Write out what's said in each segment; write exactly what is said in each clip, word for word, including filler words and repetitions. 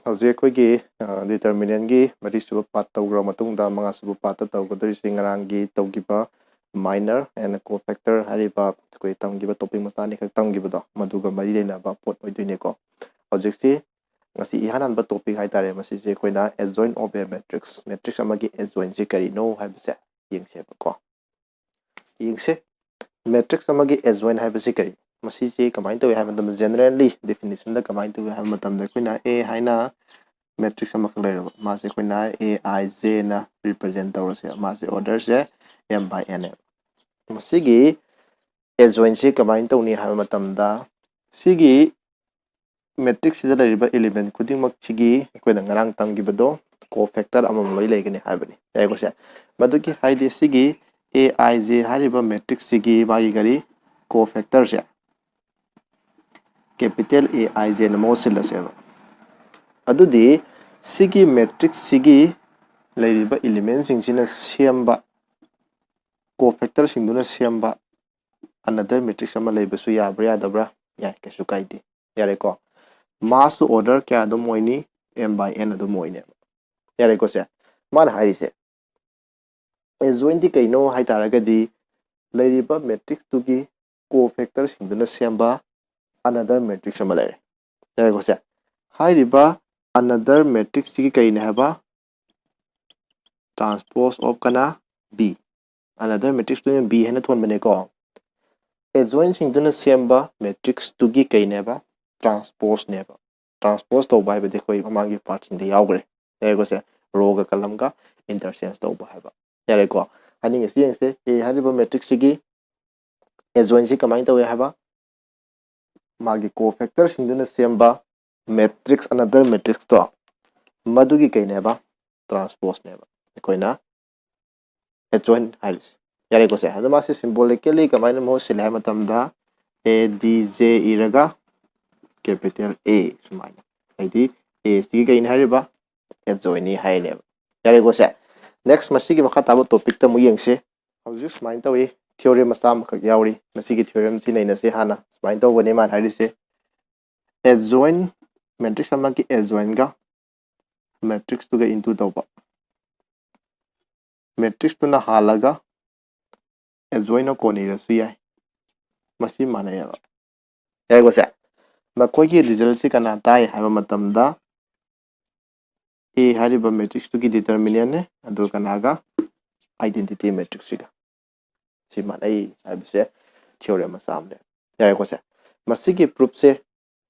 ꯍꯧꯖꯤꯛ ꯑꯩꯈꯣꯏꯒꯤ ꯗꯤꯇꯔꯃꯤꯅꯦꯟꯒꯤ ꯃꯔꯤꯁꯨꯕ ꯄꯥꯔꯠ ꯇꯧꯈ꯭ꯔ ꯃꯇꯨꯡꯗ ꯃꯉꯥꯁꯨꯕ ꯄꯥꯔꯠꯇ ꯇꯧꯒꯗꯧꯔꯤꯁꯤ ꯉꯔꯥꯡꯒꯤ ꯇꯧꯈꯤꯕ minor and cofactor ꯍꯥꯏꯔꯤꯕ ꯑꯩꯈꯣꯏ ꯇꯝꯈꯤꯕ ꯇꯣꯄꯤꯛ ꯃꯆꯥ ꯑꯅꯤꯈꯛ ꯇꯝꯈꯤꯕꯗꯣ ꯃꯗꯨꯒ ꯃꯔꯤ ꯂꯩꯅꯕ ꯄꯣꯠ ꯑꯣꯏꯗꯣꯏꯅꯤꯀꯣ꯫ ꯍꯧꯖꯤꯛꯁꯤ ꯉꯁꯤ ꯏꯍꯥꯟ ꯍꯥꯟꯕ ꯇꯣꯄꯤꯛ ꯍꯥꯏꯇꯥꯔꯦ, ꯃꯁꯤꯁꯦ ꯑꯩꯈꯣꯏꯅ adjoint of a matrix, metrics ꯑꯃꯒꯤ ꯑꯦꯖꯣꯏꯟꯁꯤ ꯀꯔꯤꯅꯣ ꯍꯥꯏꯕꯁꯦ ꯌꯦꯡꯁꯦꯕꯀꯣ꯫ ꯌꯦꯡꯁꯦ, ꯃꯦꯇ꯭ꯔꯤꯛꯁ ꯑꯃꯒꯤ ꯑꯦꯖꯣꯏꯟ ꯍꯥꯏꯕꯁꯤ ꯀꯔꯤ? ꯃꯁꯤꯁꯦ ꯀꯃꯥꯏꯅ ꯇꯧꯏ ꯍꯥꯏꯕ ꯃꯇꯝꯗ, ꯖꯦꯅꯔꯦꯜꯂꯤ ꯗꯦꯐꯤꯅꯤꯁꯟꯗ ꯀꯃꯥꯏꯅ ꯇꯧꯏ ꯍꯥꯏꯕ ꯃꯇꯝꯗ, ꯑꯩꯈꯣꯏꯅ ꯑꯦ ꯍꯥꯏꯅ ꯃꯦꯇ꯭ꯔꯤꯛꯁ ꯑꯃꯈꯛ ꯂꯩꯔꯕ, ꯃꯥꯁꯦ ꯑꯩꯈꯣꯏꯅ ꯑꯦ ꯑꯥꯏ ꯖꯦꯅ ꯔꯤꯄ꯭ꯔꯖꯦꯟ ꯇꯧꯔꯁꯦ꯫ ꯃꯥꯁꯦ ꯑꯣꯔꯗꯔꯁꯦ ꯑꯦꯝ ꯕꯥꯏ ꯑꯦꯟ ꯅꯦꯕ꯫ ꯃꯁꯤꯒꯤ ꯑꯦꯖꯣꯏꯟꯁꯤ ꯀꯃꯥꯏꯅ ꯇꯧꯅꯤ ꯍꯥꯏꯕ ꯃꯇꯝꯗ, ꯁꯤꯒꯤ ꯃꯦꯇ꯭ꯔꯤꯛꯁꯁꯤꯗ ꯂꯩꯔꯤꯕ ꯏꯂꯤꯃꯦꯟ ꯈꯨꯗꯤꯡꯃꯛꯁꯤꯒꯤ ꯑꯩꯈꯣꯏꯅ ꯉꯔꯥꯡ ꯇꯝꯈꯤꯕꯗꯣ ꯀꯣ ꯐꯦꯛꯇꯔ ꯑꯃꯃꯝ ꯂꯣꯏ ꯂꯩꯒꯅꯤ ꯍꯥꯏꯕꯅꯤ, ꯌꯥꯏꯀꯣ ꯁꯦ? ꯃꯗꯨꯒꯤ ꯍꯥꯏꯗꯤ ꯁꯤꯒꯤ ꯑꯦ ꯑꯥꯏ ꯖꯦ ꯍꯥꯏꯔꯤꯕ ꯃꯦꯇ꯭ꯔꯤꯛꯁꯁꯤꯒꯤ ꯃꯥꯒꯤ ꯀꯔꯤ ꯀꯣ ꯐꯦꯛꯇꯔꯁꯦ ꯀꯦꯄꯤꯇꯦꯜ ꯑꯦ ꯑꯥꯏ ꯖꯦꯅ ꯃꯍꯨꯠ ꯁꯤꯜꯂꯁꯦꯕ꯫ ꯑꯗꯨꯗꯤ ꯁꯤꯒꯤ ꯃꯦꯇ꯭ꯔꯤꯛꯁꯁꯤꯒꯤ ꯂꯩꯔꯤꯕ ꯏꯂꯤꯃꯦꯟꯁꯤꯡꯁꯤꯅ ꯁꯦꯝꯕ ꯀꯣ ꯐꯦꯛꯇꯔꯁꯤꯡꯗꯨꯅ ꯁꯦꯝꯕ ꯑꯅꯗꯔ ꯃꯦꯇ꯭ꯔꯤꯛꯁ ꯑꯃ ꯂꯩꯕꯁꯨ ꯌꯥꯕ꯭ꯔꯥ ꯌꯥꯗꯕ꯭ꯔꯥ? ꯌꯥꯏ, ꯀꯩꯁꯨ ꯀꯥꯏꯗꯦ꯫ ꯌꯥꯔꯦꯀꯣ? ꯃꯥꯁꯁꯨ ꯑꯣꯔꯗꯔ ꯀꯌꯥ ꯑꯗꯨꯝ ꯑꯣꯏꯅꯤ? ꯑꯦꯝ ꯕꯥꯏ ꯑꯦꯟ ꯑꯗꯨꯝ ꯑꯣꯏꯅꯦꯕ꯫ ꯌꯥꯔꯦꯀꯣ ꯁꯦ? ꯃꯥꯅ ꯍꯥꯏꯔꯤꯁꯦ ꯑꯦꯖꯣꯏꯟꯗꯤ ꯀꯩꯅꯣ ꯍꯥꯏ ꯇꯥꯔꯒꯗꯤ ꯂꯩꯔꯤꯕ ꯃꯦꯇ꯭ꯔꯤꯛꯁꯇꯨꯒꯤ ꯀꯣ ꯐꯦꯛꯇꯔꯁꯤꯡꯗꯨꯅ ꯁꯦꯝꯕ ꯑꯅꯗꯔ ꯃꯦꯇ꯭ꯔꯤꯛꯁ ꯑꯃ ꯂꯩꯔꯦ꯫ ꯌꯥꯔꯦꯀꯣ ꯁꯦ? ꯍꯥꯏꯔꯤꯕ ꯑꯅꯗꯔ ꯃꯦꯇ꯭ꯔꯤꯛꯁꯁꯤꯒꯤ ꯀꯩꯅꯦ ꯍꯥꯏꯕ? ꯇ꯭ꯔꯥꯟꯁꯄꯣꯖ ꯑꯣꯐ ꯀꯅꯥ? ꯕꯤ꯫ ꯑꯅꯗꯔ ꯃꯦꯇ꯭ꯔꯤꯛꯁꯇꯨꯅ ꯕꯤ ꯍꯥꯏꯅ ꯊꯣꯟꯕꯅꯦꯀꯣ꯫ ꯑꯦꯖꯣꯏꯟꯁꯤꯡꯗꯨꯅ ꯁꯦꯝꯕ ꯃꯦꯇ꯭ꯔꯤꯛꯁꯇꯨꯒꯤ ꯀꯩꯅꯦꯕ? ꯇ꯭ꯔꯥꯟꯁꯄꯣꯖꯅꯦꯕ꯫ ꯇ꯭ꯔꯥꯟꯁꯄꯣꯖ ꯇꯧꯕ ꯍꯥꯏꯕꯗꯤ ꯑꯩꯈꯣꯏ ꯃꯃꯥꯡꯒꯤ ꯄꯥꯔꯠꯁꯤꯡꯗ ꯌꯥꯎꯈ꯭ꯔꯦ꯫ ꯌꯥꯔꯦꯀꯣ ꯁꯦ? ꯔꯣꯒ ꯀꯂꯝꯒ ꯏꯟꯇꯔꯆꯦꯟꯖ ꯇꯧꯕ ꯍꯥꯏꯕ꯫ ꯌꯥꯔꯦꯀꯣ? ꯑꯅꯤꯡ ꯑꯁꯤ ꯌꯦꯡꯁꯦ꯫ ꯑꯦ ꯍꯥꯏꯔꯤꯕ ꯃꯦꯇ꯭ꯔꯤꯛꯁꯁꯤꯒꯤ ꯑꯦꯖꯣꯏꯟꯁꯤ ꯀꯃꯥꯏꯅ ꯇꯧꯏ ꯍꯥꯏꯕ? ꯃꯥꯒꯤ ꯀꯣ ꯐꯦꯛꯇꯔꯁꯤꯡꯗꯨꯅ ꯁꯦꯝꯕ ꯃꯦꯇ꯭ꯔꯤꯛꯁ, ꯑꯅꯗꯔ ꯃꯦꯇ꯭ꯔꯤꯛꯁꯇꯣ, ꯃꯗꯨꯒꯤ ꯀꯩꯅꯦꯕ? ꯇ꯭ꯔꯥꯟꯁꯄꯣꯖꯅꯦꯕ ꯑꯩꯈꯣꯏꯅ ꯑꯦꯖꯣꯏꯟ ꯍꯥꯏꯔꯤꯁꯦ꯫ ꯌꯥꯔꯦꯀꯣ ꯁꯦ? ꯑꯗꯣ ꯃꯥꯁꯦ ꯁꯤꯝꯕꯣꯂꯤꯀꯦꯜꯂꯤ ꯀꯃꯥꯏꯅ ꯃꯍꯨꯠ ꯁꯤꯜꯂꯦ ꯍꯥꯏꯕ ꯃꯇꯝꯗ, ꯑꯦ ꯗꯤ ꯖꯦ ꯏꯔꯒ ꯀꯦꯄꯤꯇꯦꯜ ꯑꯦ ꯁꯨꯃꯥꯏꯅ, ꯍꯥꯏꯗꯤ ꯑꯦ ꯁꯤꯒꯤ ꯀꯩꯅꯤ ꯍꯥꯏꯔꯤꯕ? ꯑꯦꯖꯣꯏꯟꯅꯤ ꯍꯥꯏꯔꯤꯅꯦꯕ꯫ ꯌꯥꯔꯦꯀꯣ ꯁꯦ? ꯅꯦꯛꯁ, ꯃꯁꯤꯒꯤ ꯃꯈꯥ ꯇꯥꯕ ꯇꯣꯄꯤꯛꯇ ꯑꯃꯨꯛ ꯌꯦꯡꯁꯤ꯫ ꯍꯧꯖꯤꯛ ꯁꯨꯃꯥꯏꯅ ꯇꯧꯏ, ꯊꯤꯑꯣꯔꯦꯝ ꯃꯆꯥ ꯑꯃꯈꯛ ꯌꯥꯎꯔꯤ꯫ ꯃꯁꯤꯒꯤ ꯊꯤꯑꯣꯔꯦꯝꯁꯤ ꯅꯩꯅꯁꯦ꯫ ꯍꯥꯟꯅ ꯁꯨꯃꯥꯏꯅ ꯇꯧꯕꯅꯦ ꯃꯥꯅ ꯍꯥꯏꯔꯤꯁꯦ, adjoint matrix ꯑꯃꯒꯤ adjoinꯒ matrixꯇꯨꯒ into ꯇꯧꯕ, matrixꯇꯨꯅ ꯍꯥꯜꯂꯒ adjoinꯅ ꯀꯣꯟꯅ ꯏꯔꯁꯨ ꯌꯥꯏ꯫ ꯃꯁꯤ ꯃꯥꯟꯅꯩꯌꯦꯕ꯫ ꯌꯥꯏꯀꯣ ꯁꯦ? ꯃꯈꯣꯏꯒꯤ resultꯁꯤ ꯀꯅꯥ ꯇꯥꯏ ꯍꯥꯏꯕ ꯃꯇꯝꯗ, A ꯍꯥꯏꯔꯤꯕ matrixꯇꯨꯒꯤ determinantꯅꯦ, ꯑꯗꯨꯒ ꯀꯅꯥꯒ? Identity matrixꯁꯤꯒ꯫ ꯁꯤ ꯃꯥꯟꯅꯩ ꯍꯥꯏꯕꯁꯦ theorem ꯃꯆꯥ ꯑꯃꯅꯦ꯫ ꯌꯥꯔꯦꯀꯣ ꯁꯦ? ꯃꯁꯤꯒꯤ proofꯁꯦ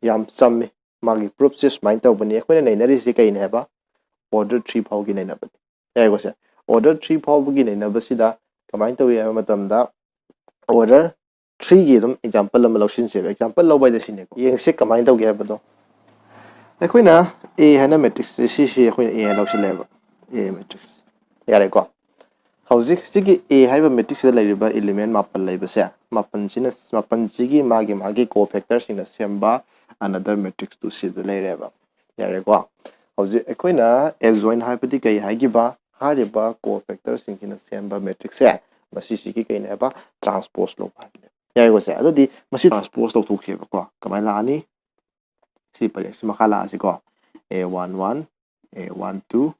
ꯌꯥꯝ ꯆꯝꯃꯤ꯫ ꯃꯥꯒꯤ proofꯁꯦ ꯁꯨꯃꯥꯏꯅ ꯇꯧꯕꯅꯤ꯫ ꯑꯩꯈꯣꯏꯅ ꯅꯩꯅꯔꯤꯁꯤ ꯀꯩꯅꯦ ꯍꯥꯏꯕ? Order three ꯐꯥꯎꯒꯤ ꯅꯩꯅꯕꯅꯤ꯫ ꯌꯥꯔꯦꯀꯣ ꯁꯦ? Order three ꯐꯥꯎꯕꯒꯤ ꯅꯩꯅꯕꯁꯤꯗ ꯀꯃꯥꯏꯅ ꯇꯧꯏ ꯍꯥꯏꯕ ꯃꯇꯝꯗ, order threeꯒꯤ ꯑꯗꯨꯝ example ꯑꯃ ꯂꯧꯁꯤꯟꯁꯦꯕ꯫ Example ꯂꯧꯕ ꯍꯥꯏꯗꯤ ꯁꯤꯅꯦꯀꯣ꯫ ꯌꯦꯡꯁꯦ ꯀꯃꯥꯏꯅ ꯇꯧꯒꯦ ꯍꯥꯏꯕꯗꯣ꯫ ꯑꯩꯈꯣꯏꯅ A ꯍꯥꯏꯅ matrix ꯁꯤꯁꯦ ꯑꯩꯈꯣꯏꯅ A ꯍꯥꯏꯅ ꯂꯧꯁꯤꯜꯂꯦꯕ꯫ A matrix꯫ ꯌꯥꯔꯦꯀꯣ? ꯍꯧꯖꯤꯛ ꯁꯤꯒꯤ A ꯍꯥꯏꯔꯤꯕ matrixꯁꯤꯗ ꯂꯩꯔꯤꯕ element ꯃꯥꯄꯟ ꯂꯩꯕꯁꯦ, ꯃꯥꯄꯟꯁꯤꯅ, ꯃꯥꯄꯟꯁꯤꯒꯤ ꯃꯥꯒꯤ, ꯃꯥꯒꯤ cofactorꯁꯤꯡꯅ ꯁꯦꯝꯕ another matrix two ꯁꯤꯗ ꯂꯩꯔꯦꯕ꯫ ꯌꯥꯔꯦꯀꯣ? ꯍꯧꯖꯤꯛ ꯑꯩꯈꯣꯏꯅ adjoint ꯍꯥꯏꯕꯗꯤ ꯀꯩ ꯍꯥꯏꯈꯤꯕ? ꯍꯥꯏꯔꯤꯕ cofactorꯁꯤꯡꯁꯤꯅ ꯁꯦꯝꯕ matrixꯁꯦ, ꯃꯁꯤꯁꯤꯒꯤ ꯀꯩꯅꯦꯕ? Transpose ꯂꯧꯕ ꯍꯥꯏꯕꯅꯦ꯫ ꯌꯥꯔꯦꯀꯣ ꯁꯦ? ꯑꯗꯨꯗꯤ ꯃꯁꯤ transpose ꯇꯧꯊꯣꯛꯁꯦꯕꯀꯣ꯫ ꯀꯃꯥꯏꯅ ꯂꯥꯛꯑꯅꯤ? ꯁꯤ ꯄꯔꯦꯡꯁꯤ ꯃꯈꯥ ꯂꯥꯛꯑꯁꯤꯀꯣ꯫ A one one, A one two,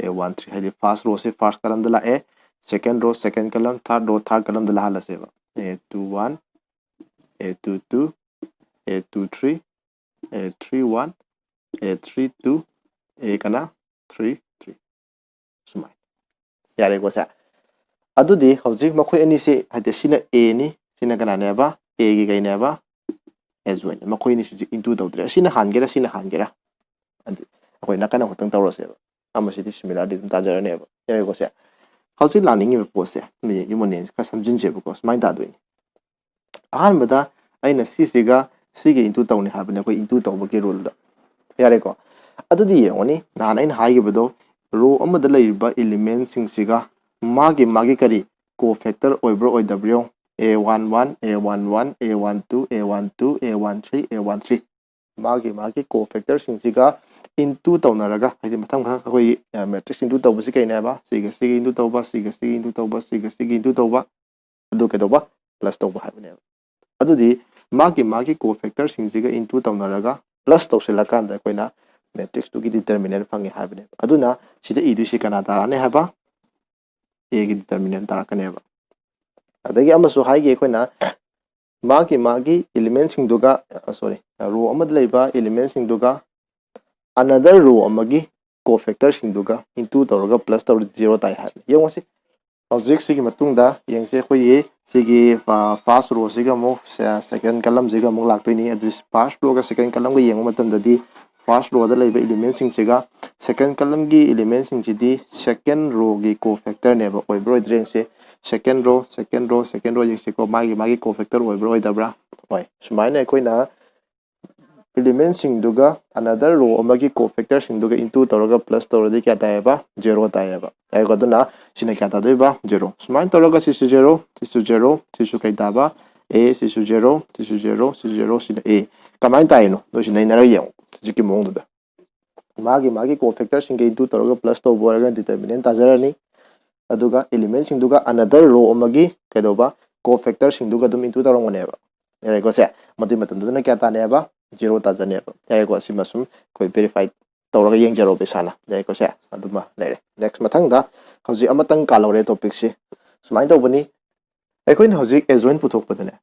A one three, ꯍꯥꯏꯗꯤ first rowꯁꯦ first columnꯗ ꯂꯥꯛꯑꯦ, second row second column, third row third columnꯗ ꯂꯥꯛꯍꯜꯂꯁꯦꯕ꯫ A two one, A two two, A two three, A three one, A three two, A ꯀꯅꯥ? Three three꯫ ꯁꯨꯃꯥꯏꯅ꯫ ꯌꯥꯔꯦꯀꯣ ꯁꯦ? ꯑꯗꯨꯗꯤ ꯍꯧꯖꯤꯛ ꯃꯈꯣꯏ ꯑꯅꯤꯁꯦ, ꯍꯥꯏꯗꯤ ꯁꯤꯅ Aꯅꯤ, ꯁꯤꯅ ꯀꯅꯥꯅꯦꯕ? Aꯒꯤ ꯀꯩꯅꯦꯕ? Adjoint꯫ ꯃꯈꯣꯏ ꯑꯅꯤꯁꯤꯁꯨ into ꯇꯧꯗ꯭ꯔꯦ꯫ ꯁꯤꯅ ꯍꯥꯟꯒꯦꯔꯥ, ꯁꯤꯅ ꯍꯥꯟꯒꯦꯔꯥ? ꯑꯗꯨ ꯑꯩꯈꯣꯏ ꯅꯥꯀꯟ ꯑꯃꯈꯛꯇꯪ ꯇꯧꯔꯁꯦꯕ꯫ ꯑꯃꯁꯤꯗꯤ similarity ꯑꯗꯨꯝ ꯇꯥꯖꯔꯅꯦꯕ꯫ ꯌꯥꯔꯦꯀꯣ ꯁꯦ? ꯍꯧꯖꯤꯛ ꯂꯥꯛꯅꯤꯡꯉꯤꯕ ꯄꯣꯠꯁꯦ, ꯃꯤ ꯌꯨꯝ ꯑꯣꯏꯅ ꯈꯔ ꯁꯝꯖꯤꯟꯁꯦꯕꯀꯣ꯫ ꯁꯨꯃꯥꯏꯅ ꯇꯥꯗꯣꯏꯅꯤ꯫ ꯑꯍꯥꯟꯕꯗ ꯑꯩꯅ ꯁꯤꯁꯤꯒ ꯁꯤꯒ into ꯇꯧꯅꯤ ꯍꯥꯏꯕꯅꯦ, ꯑꯩꯈꯣꯏ into ꯇꯧꯕꯒꯤ ruleꯗ꯫ ꯌꯥꯔꯦꯀꯣ? ꯑꯗꯨꯗꯤ ꯌꯦꯡꯉꯨꯅꯤ, ꯅꯍꯥꯟ ꯑꯩꯅ ꯍꯥꯏꯈꯤꯕꯗꯣ, row ꯑꯃꯗ ꯂꯩꯔꯤꯕ elementꯁꯤꯡꯁꯤꯒ ꯃꯥꯒꯤ, ꯃꯥꯒꯤ ꯀꯔꯤ cofactor ꯑꯣꯏꯕ꯭ꯔꯥ ꯑꯣꯏꯗꯕ꯭ꯔꯥ ꯌꯦꯡꯉꯨ꯫ A one one, A one one, A one two, A one two, A one three, A one three꯫ ꯃꯥꯒꯤ, ꯃꯥꯒꯤ cofactorꯁꯤꯡꯁꯤꯒ into ꯇꯧꯅꯔꯒ, ꯍꯥꯏꯗꯤ ꯃꯊꯪ ꯃꯊꯪ ꯑꯩꯈꯣꯏꯒꯤ, ꯑ, matrix into ꯇꯧꯕꯁꯤ ꯀꯩꯅꯦꯕ? ꯁꯤꯒ ꯁꯤꯒ into ꯇꯧꯕ, ꯁꯤꯒ ꯁꯤꯒ into ꯇꯧꯕ, ꯁꯤꯒ ꯁꯤꯒ into ꯇꯧꯕ, ꯑꯗꯨ ꯀꯩꯗꯧꯕ? Plus ꯇꯧꯕ ꯍꯥꯏꯕꯅꯦꯕ꯫ ꯑꯗꯨꯗꯤ ꯃꯥꯒꯤ, ꯃꯥꯒꯤ cofactorꯁꯤꯡꯁꯤꯒ into ꯇꯧꯅꯔꯒ plus ꯇꯧꯁꯤꯜꯂꯀꯥꯟꯗ ꯑꯩꯈꯣꯏꯅ matrix ꯇꯨꯒꯤ determinant ꯐꯪꯉꯦ ꯍꯥꯏꯕꯅꯦꯕ꯫ ꯑꯗꯨꯅ ꯁꯤꯗ ꯏꯗꯣꯏꯁꯤ ꯀꯅꯥ ꯇꯥꯔꯛꯑꯅꯤ ꯍꯥꯏꯕ? A ꯒꯤ determinant ꯇꯥꯔꯛꯀꯅꯦꯕ꯫ ꯑꯗꯒꯤ ꯑꯃꯁꯨ ꯍꯥꯏꯒꯦ, ꯑꯩꯈꯣꯏꯅ ꯃꯥꯒꯤ ꯃꯥꯒꯤ element ꯁꯤꯡꯗꯨꯒ, sorry, row ꯑꯃꯗ ꯂꯩꯕ element ꯁꯤꯡꯗꯨꯒ another row ꯑꯃꯒꯤ cofactor ꯁꯤꯡꯗꯨꯒ into ꯇꯧꯔꯒ plus ꯇꯧꯔꯗꯤ zero ꯇꯥꯏ ꯍꯥꯏꯕꯅꯤ꯫ ꯌꯦꯡꯉꯨꯁꯤ, ꯍꯧꯖꯤꯛ ꯁꯤꯒꯤ ꯃꯇꯨꯡꯗ ꯌꯦꯡꯁꯦ, ꯑꯩꯈꯣꯏꯒꯤ ꯁꯤꯒꯤ first row ꯁꯤꯒ ꯑꯃꯨꯛ second column ꯁꯤꯒ ꯑꯃꯨꯛ ꯂꯥꯛꯇꯣꯏꯅꯤ꯫ ꯑꯗꯨ first row ꯒ second column ꯒ ꯌꯦꯡꯕ ꯃꯇꯝꯗꯗꯤ first row ꯗ ꯂꯩꯕ element ꯁꯤꯡꯁꯤꯒ second column ꯒꯤ element ꯁꯤꯡꯁꯤꯗꯤ second row ꯒꯤ cofactor ꯅꯦꯕ, ꯑꯣꯏꯕ꯭ꯔꯥ ꯑꯣꯏꯗ꯭ꯔꯥ ꯌꯦꯡꯁꯦ꯫ Second row, second row, second row ꯌꯦꯡꯁꯤꯀꯣ, ꯃꯥꯒꯤ ꯃꯥꯒꯤ cofactor ꯑꯣꯏꯕ꯭ꯔꯥ ꯑꯣꯏꯗꯕ꯭ꯔꯥ? ꯍꯣꯏ, ꯁꯨꯃꯥꯏꯅ ꯑꯩꯈꯣꯏꯅ element ꯁꯤꯡꯗꯨꯒ another row ꯑꯃꯒꯤ cofactor ꯁꯤꯡꯗꯨꯒ into ꯇꯧꯔꯒ plus ꯇꯧꯔꯗꯤ ꯀꯌꯥ ꯇꯥꯏꯌꯦꯕ? Zero ꯇꯥꯏꯌꯦꯕ꯫ ꯌꯥꯏꯀꯣ? ꯑꯗꯨꯅ ꯁꯤꯅ ꯀꯌꯥ ꯇꯥꯗꯣꯏꯕ? Zero꯫ ꯁꯨꯃꯥꯏꯅ ꯇꯧꯔꯒ ꯁꯤꯁꯨ zero, ꯁꯤꯁꯨ zero, ꯁꯤꯁꯨ ꯀꯩ ꯇꯥꯕ? A, ꯁꯤꯁꯨ zero, ꯁꯤꯁꯨ zero, ꯁꯤꯁꯨ zero, ꯁꯤꯅ A꯫ ꯀꯃꯥꯏꯅ ꯇꯥꯏꯅꯣ? ꯅꯣꯏꯁꯨ ꯅꯩꯅꯔꯒ ꯌꯦꯡꯉꯨ ꯍꯧꯖꯤꯛꯀꯤ ꯃꯑꯣꯡꯗꯨꯗ꯫ ꯃꯥꯒꯤ ꯃꯥꯒꯤ cofactor ꯁꯤꯡꯒ into ꯇꯧꯔꯒ plus ꯇꯧꯕ ꯑꯣꯏꯔꯒꯅ determinant ꯇꯥꯖꯔꯅꯤ꯫ ꯑꯗꯨꯒ element ꯁꯤꯡꯗꯨꯒ another row ꯑꯃꯒꯤ ꯀꯩꯗꯧꯕ? Cofactor ꯁꯤꯡꯗꯨꯒ ꯑꯗꯨꯝ into ꯇꯧꯔꯝꯒꯅꯦꯕ꯫ ꯌꯥꯔꯦꯀꯣ ꯁꯦ? ꯃꯗꯨꯒꯤ ꯃꯇꯝꯗꯨꯗꯅ ꯀꯌꯥ ꯇꯥꯅꯦꯕ? Zero ꯇꯥꯖꯅꯦꯕ꯫ ꯌꯥꯔꯦꯀꯣ? ꯁꯤꯃ ꯁꯨꯝ ꯑꯩꯈꯣꯏ verify ꯇꯧꯔꯒ ꯌꯦꯡꯖꯔꯣꯕ ꯏꯁꯥꯅ꯫ ꯌꯥꯔꯦꯀꯣ ꯁꯦ? ꯑꯗꯨꯃ ꯂꯩꯔꯦ꯫ Next, ꯃꯊꯪꯗ ꯍꯧꯖꯤꯛ ꯑꯃꯇꯪ ꯀꯥꯜꯍꯧꯔꯦ topic ꯁꯤ꯫ ꯁꯨꯃꯥꯏꯅ ꯇꯧꯕꯅꯤ, ꯑꯩꯈꯣꯏꯅ ꯍꯧꯖꯤꯛ adjoint ꯄꯨꯊꯣꯛꯄꯗꯅꯦ,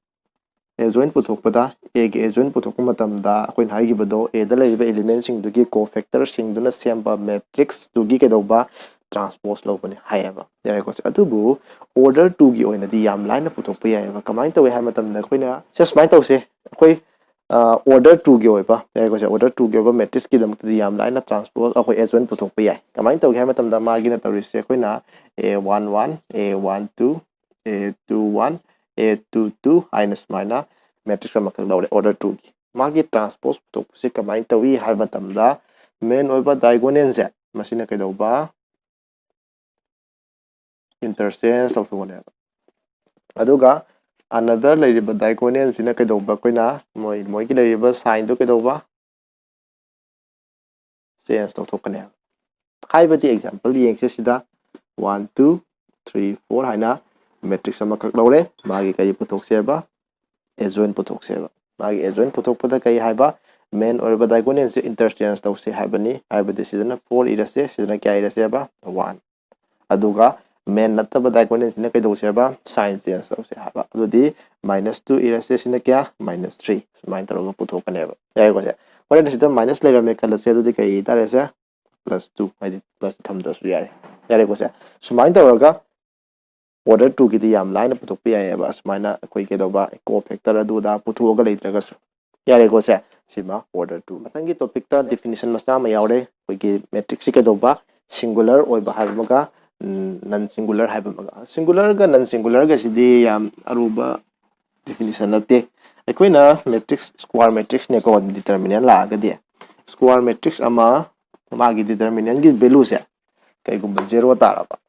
adjoint ꯄꯨꯊꯣꯛꯄꯗ, A ꯒꯤ adjoint ꯄꯨꯊꯣꯛꯄ ꯃꯇꯝꯗ ꯑꯩꯈꯣꯏꯅ ꯍꯥꯏꯈꯤꯕꯗꯣ, A ꯗ ꯂꯩꯔꯤꯕ element ꯁꯤꯡꯗꯨꯒꯤ cofactor ꯁꯤꯡꯗꯨꯅ ꯁꯦꯝꯕ matrix ꯇꯨꯒꯤ ꯀꯩꯗꯧꯕ? Transpose ꯂꯧꯕꯅꯤ ꯍꯥꯏꯌꯦꯕ꯫ ꯌꯥꯔꯦꯀꯣ ꯁꯦ? ꯑꯗꯨꯕꯨ order two ꯒꯤ ꯑꯣꯏꯅꯗꯤ ꯌꯥꯝ ꯂꯥꯏꯅ ꯄꯨꯊꯣꯛꯄ ꯌꯥꯏꯑꯕ꯫ ꯀꯃꯥꯏꯅ ꯇꯧꯏ ꯍꯥꯏꯕ ꯃꯇꯝꯗ, ꯑꯩꯈꯣꯏꯅ ꯁꯦ ꯁꯨꯃꯥꯏꯅ ꯇꯧꯁꯦ, ꯑꯩꯈꯣꯏ order two ꯒꯤ ꯑꯣꯏꯕ, ꯌꯥꯔꯦꯀꯣ ꯁꯦ? Order two ꯒꯤ ꯑꯣꯏꯕ matrix ꯀꯤꯗꯃꯛꯇꯗꯤ ꯌꯥꯝ ꯂꯥꯏꯅ transpose ꯑꯩꯈꯣꯏ adjoint ꯄꯨꯊꯣꯛꯄ ꯌꯥꯏ꯫ ꯀꯃꯥꯏꯅ ꯇꯧꯒꯦ ꯍꯥꯏꯕ ꯃꯇꯝꯗ, ꯃꯥꯒꯤꯅ ꯇꯧꯔꯤꯁꯦ, ꯑꯩꯈꯣꯏꯅ A one one, A one two, A two one, A two two ꯍꯥꯏꯅ ꯁꯨꯃꯥꯏꯅ matrix ꯑꯃꯈꯛ ꯂꯧꯔꯦ order two ꯒꯤ꯫ ꯃꯥꯒꯤ transpose ꯄꯨꯊꯣꯛꯄꯁꯤ ꯀꯃꯥꯏꯅ ꯇꯧꯏ ꯍꯥꯏꯕ ꯃꯇꯝꯗ, main ꯑꯣꯏꯕ diagonal ꯁꯦ ꯃꯁꯤꯅ ꯀꯩꯗꯧꯕ? Interchange ꯇꯧꯊꯣꯛꯀꯅꯦꯕ꯫ ꯑꯗꯨꯒ another ꯂꯩꯔꯤꯕ diagonal ꯁꯤꯅ ꯀꯩꯗꯧꯕ? ꯑꯩꯈꯣꯏꯅ ꯃꯣꯏ, ꯃꯣꯏꯒꯤ ꯂꯩꯔꯤꯕ sign ꯗꯣ ꯀꯩꯗꯧꯕ? Change ꯇꯧꯊꯣꯛꯀꯅꯦꯕ꯫ ꯍꯥꯏꯕꯗꯤ example ꯌꯦꯡꯁꯦ ꯁꯤꯗ, one two three four ꯍꯥꯏꯅ matrix ꯑꯃꯈꯛ ꯂꯧꯔꯦ꯫ ꯃꯥꯒꯤ ꯀꯔꯤ ꯄꯨꯊꯣꯛꯁꯦꯕ? Adjoint ꯄꯨꯊꯣꯛꯁꯦꯕ꯫ ꯃꯥꯒꯤ adjoint ꯄꯨꯊꯣꯛꯄꯗ ꯀꯔꯤ ꯍꯥꯏꯕ? ꯃꯦꯟ ꯑꯣꯏꯔꯕ ꯗꯥꯏꯒꯣꯅꯦꯜꯁꯦ ꯏꯟꯇꯔꯆꯦꯟꯖ ꯇꯧꯁꯦ ꯍꯥꯏꯕꯅꯤ꯫ ꯍꯥꯏꯕꯗꯤ ꯁꯤꯗꯅ ꯐꯣꯔ ꯏꯔꯁꯦ, ꯁꯤꯗꯅ ꯀꯌꯥ ꯏꯔꯁꯦꯕ? ꯋꯥꯟ꯫ ꯑꯗꯨꯒ ꯃꯦꯟ ꯅꯠꯇꯕ ꯗꯥꯏꯒꯣꯅꯦꯜꯁꯤꯅ ꯀꯩꯗꯧꯁꯦꯕ? ꯁꯥꯏꯟ ꯆꯦꯟꯖ ꯇꯧꯁꯦ ꯍꯥꯏꯕ꯫ ꯑꯗꯨꯗꯤ ꯃꯥꯏꯅꯁ ꯇꯨ ꯏꯔꯁꯦ, ꯁꯤꯅ ꯀꯌꯥ? Minus three. ꯁꯨꯃꯥꯏꯅ ꯇꯧꯔꯒ ꯄꯨꯊꯣꯛꯀꯅꯦꯕ꯫ ꯌꯥꯔꯦꯀꯣ ꯁꯦ? ꯍꯣꯔꯦꯟ ꯁꯤꯗ ꯃꯥꯏꯅꯁ ꯂꯩꯔꯝꯃꯦ ꯈꯜꯂꯁꯦ, ꯑꯗꯨꯗꯤ ꯀꯩ ꯏ ꯇꯥꯔꯦ ꯁꯦ? ꯄ꯭ꯂꯁ ꯇꯨ, ꯍꯥꯏꯗꯤ ꯄ꯭ꯂꯁ ꯊꯝꯗ꯭ꯔꯁꯨ ꯌꯥꯔꯦ꯫ ꯌꯥꯔꯦꯀꯣ ꯁꯦ? ꯁꯨꯃꯥꯏꯅ ꯇꯧꯔꯒ ꯑꯣꯔꯗꯔ ꯇꯨꯒꯤꯗꯤ ꯌꯥꯝ ꯂꯥꯏꯅ ꯄꯨꯊꯣꯛꯄ ꯌꯥꯏꯑꯕ, ꯑꯁꯨꯃꯥꯏꯅ ꯑꯩꯈꯣꯏ ꯀꯩꯗꯧꯕ, ꯀꯣ ꯐꯦꯛꯇꯔ ꯑꯗꯨ ꯑꯗꯥ ꯄꯨꯊꯣꯛꯑꯒ ꯂꯩꯇ꯭ꯔꯒꯁꯨ꯫ ꯌꯥꯔꯦꯀꯣ ꯁꯦ? ꯁꯤꯃ ꯑꯣꯔꯗꯔ ꯇꯨ꯫ ꯃꯊꯪꯒꯤ ꯇꯣꯄꯤꯛꯇ ꯗꯤꯐꯤꯅꯤꯁꯟ ꯃꯆꯥ ꯑꯃ ꯌꯥꯎꯔꯦ꯫ ꯑꯩꯈꯣꯏꯒꯤ ꯃꯦꯇ꯭ꯔꯤꯛꯁꯁꯤ ꯀꯩꯗꯧꯕ, ꯁꯤꯡꯒꯨꯂꯔ ꯑꯣꯏꯕ ꯍꯥꯏꯕ ꯑꯃꯒ ꯅꯟ ꯁꯤꯡꯒꯨꯂꯔ ꯍꯥꯏꯕ ꯑꯃꯒ꯫ ꯁꯤꯡꯒꯨꯂꯔꯒ ꯅꯟ ꯁꯤꯡꯒꯨꯂꯔꯒꯁꯤꯗꯤ ꯌꯥꯝ ꯑꯔꯨꯕ ꯗꯤꯐꯤꯅꯤꯁꯟ ꯅꯠꯇꯦ꯫ ꯑꯩꯈꯣꯏꯅ ꯃꯦꯇ꯭ꯔꯤꯛꯁ, ꯁ꯭ꯀ꯭ꯋꯥꯔ ꯃꯦꯇ꯭ꯔꯤꯛꯁꯅꯦꯀꯣ, ꯗꯤꯇꯔꯃꯤꯅꯦꯟ ꯂꯥꯛꯑꯒꯗꯤ, ꯁ꯭ꯀ꯭ꯋꯥꯔ ꯃꯦꯇ꯭ꯔꯤꯛꯁ ꯑꯃ, ꯃꯥꯒꯤ ꯗꯤꯇꯔꯃꯤꯅꯦꯟꯒꯤ ꯚꯦꯂꯨꯁꯦ ꯀꯩꯒꯨꯝꯕ ꯖꯦꯔꯣ ꯇꯥꯔꯕ,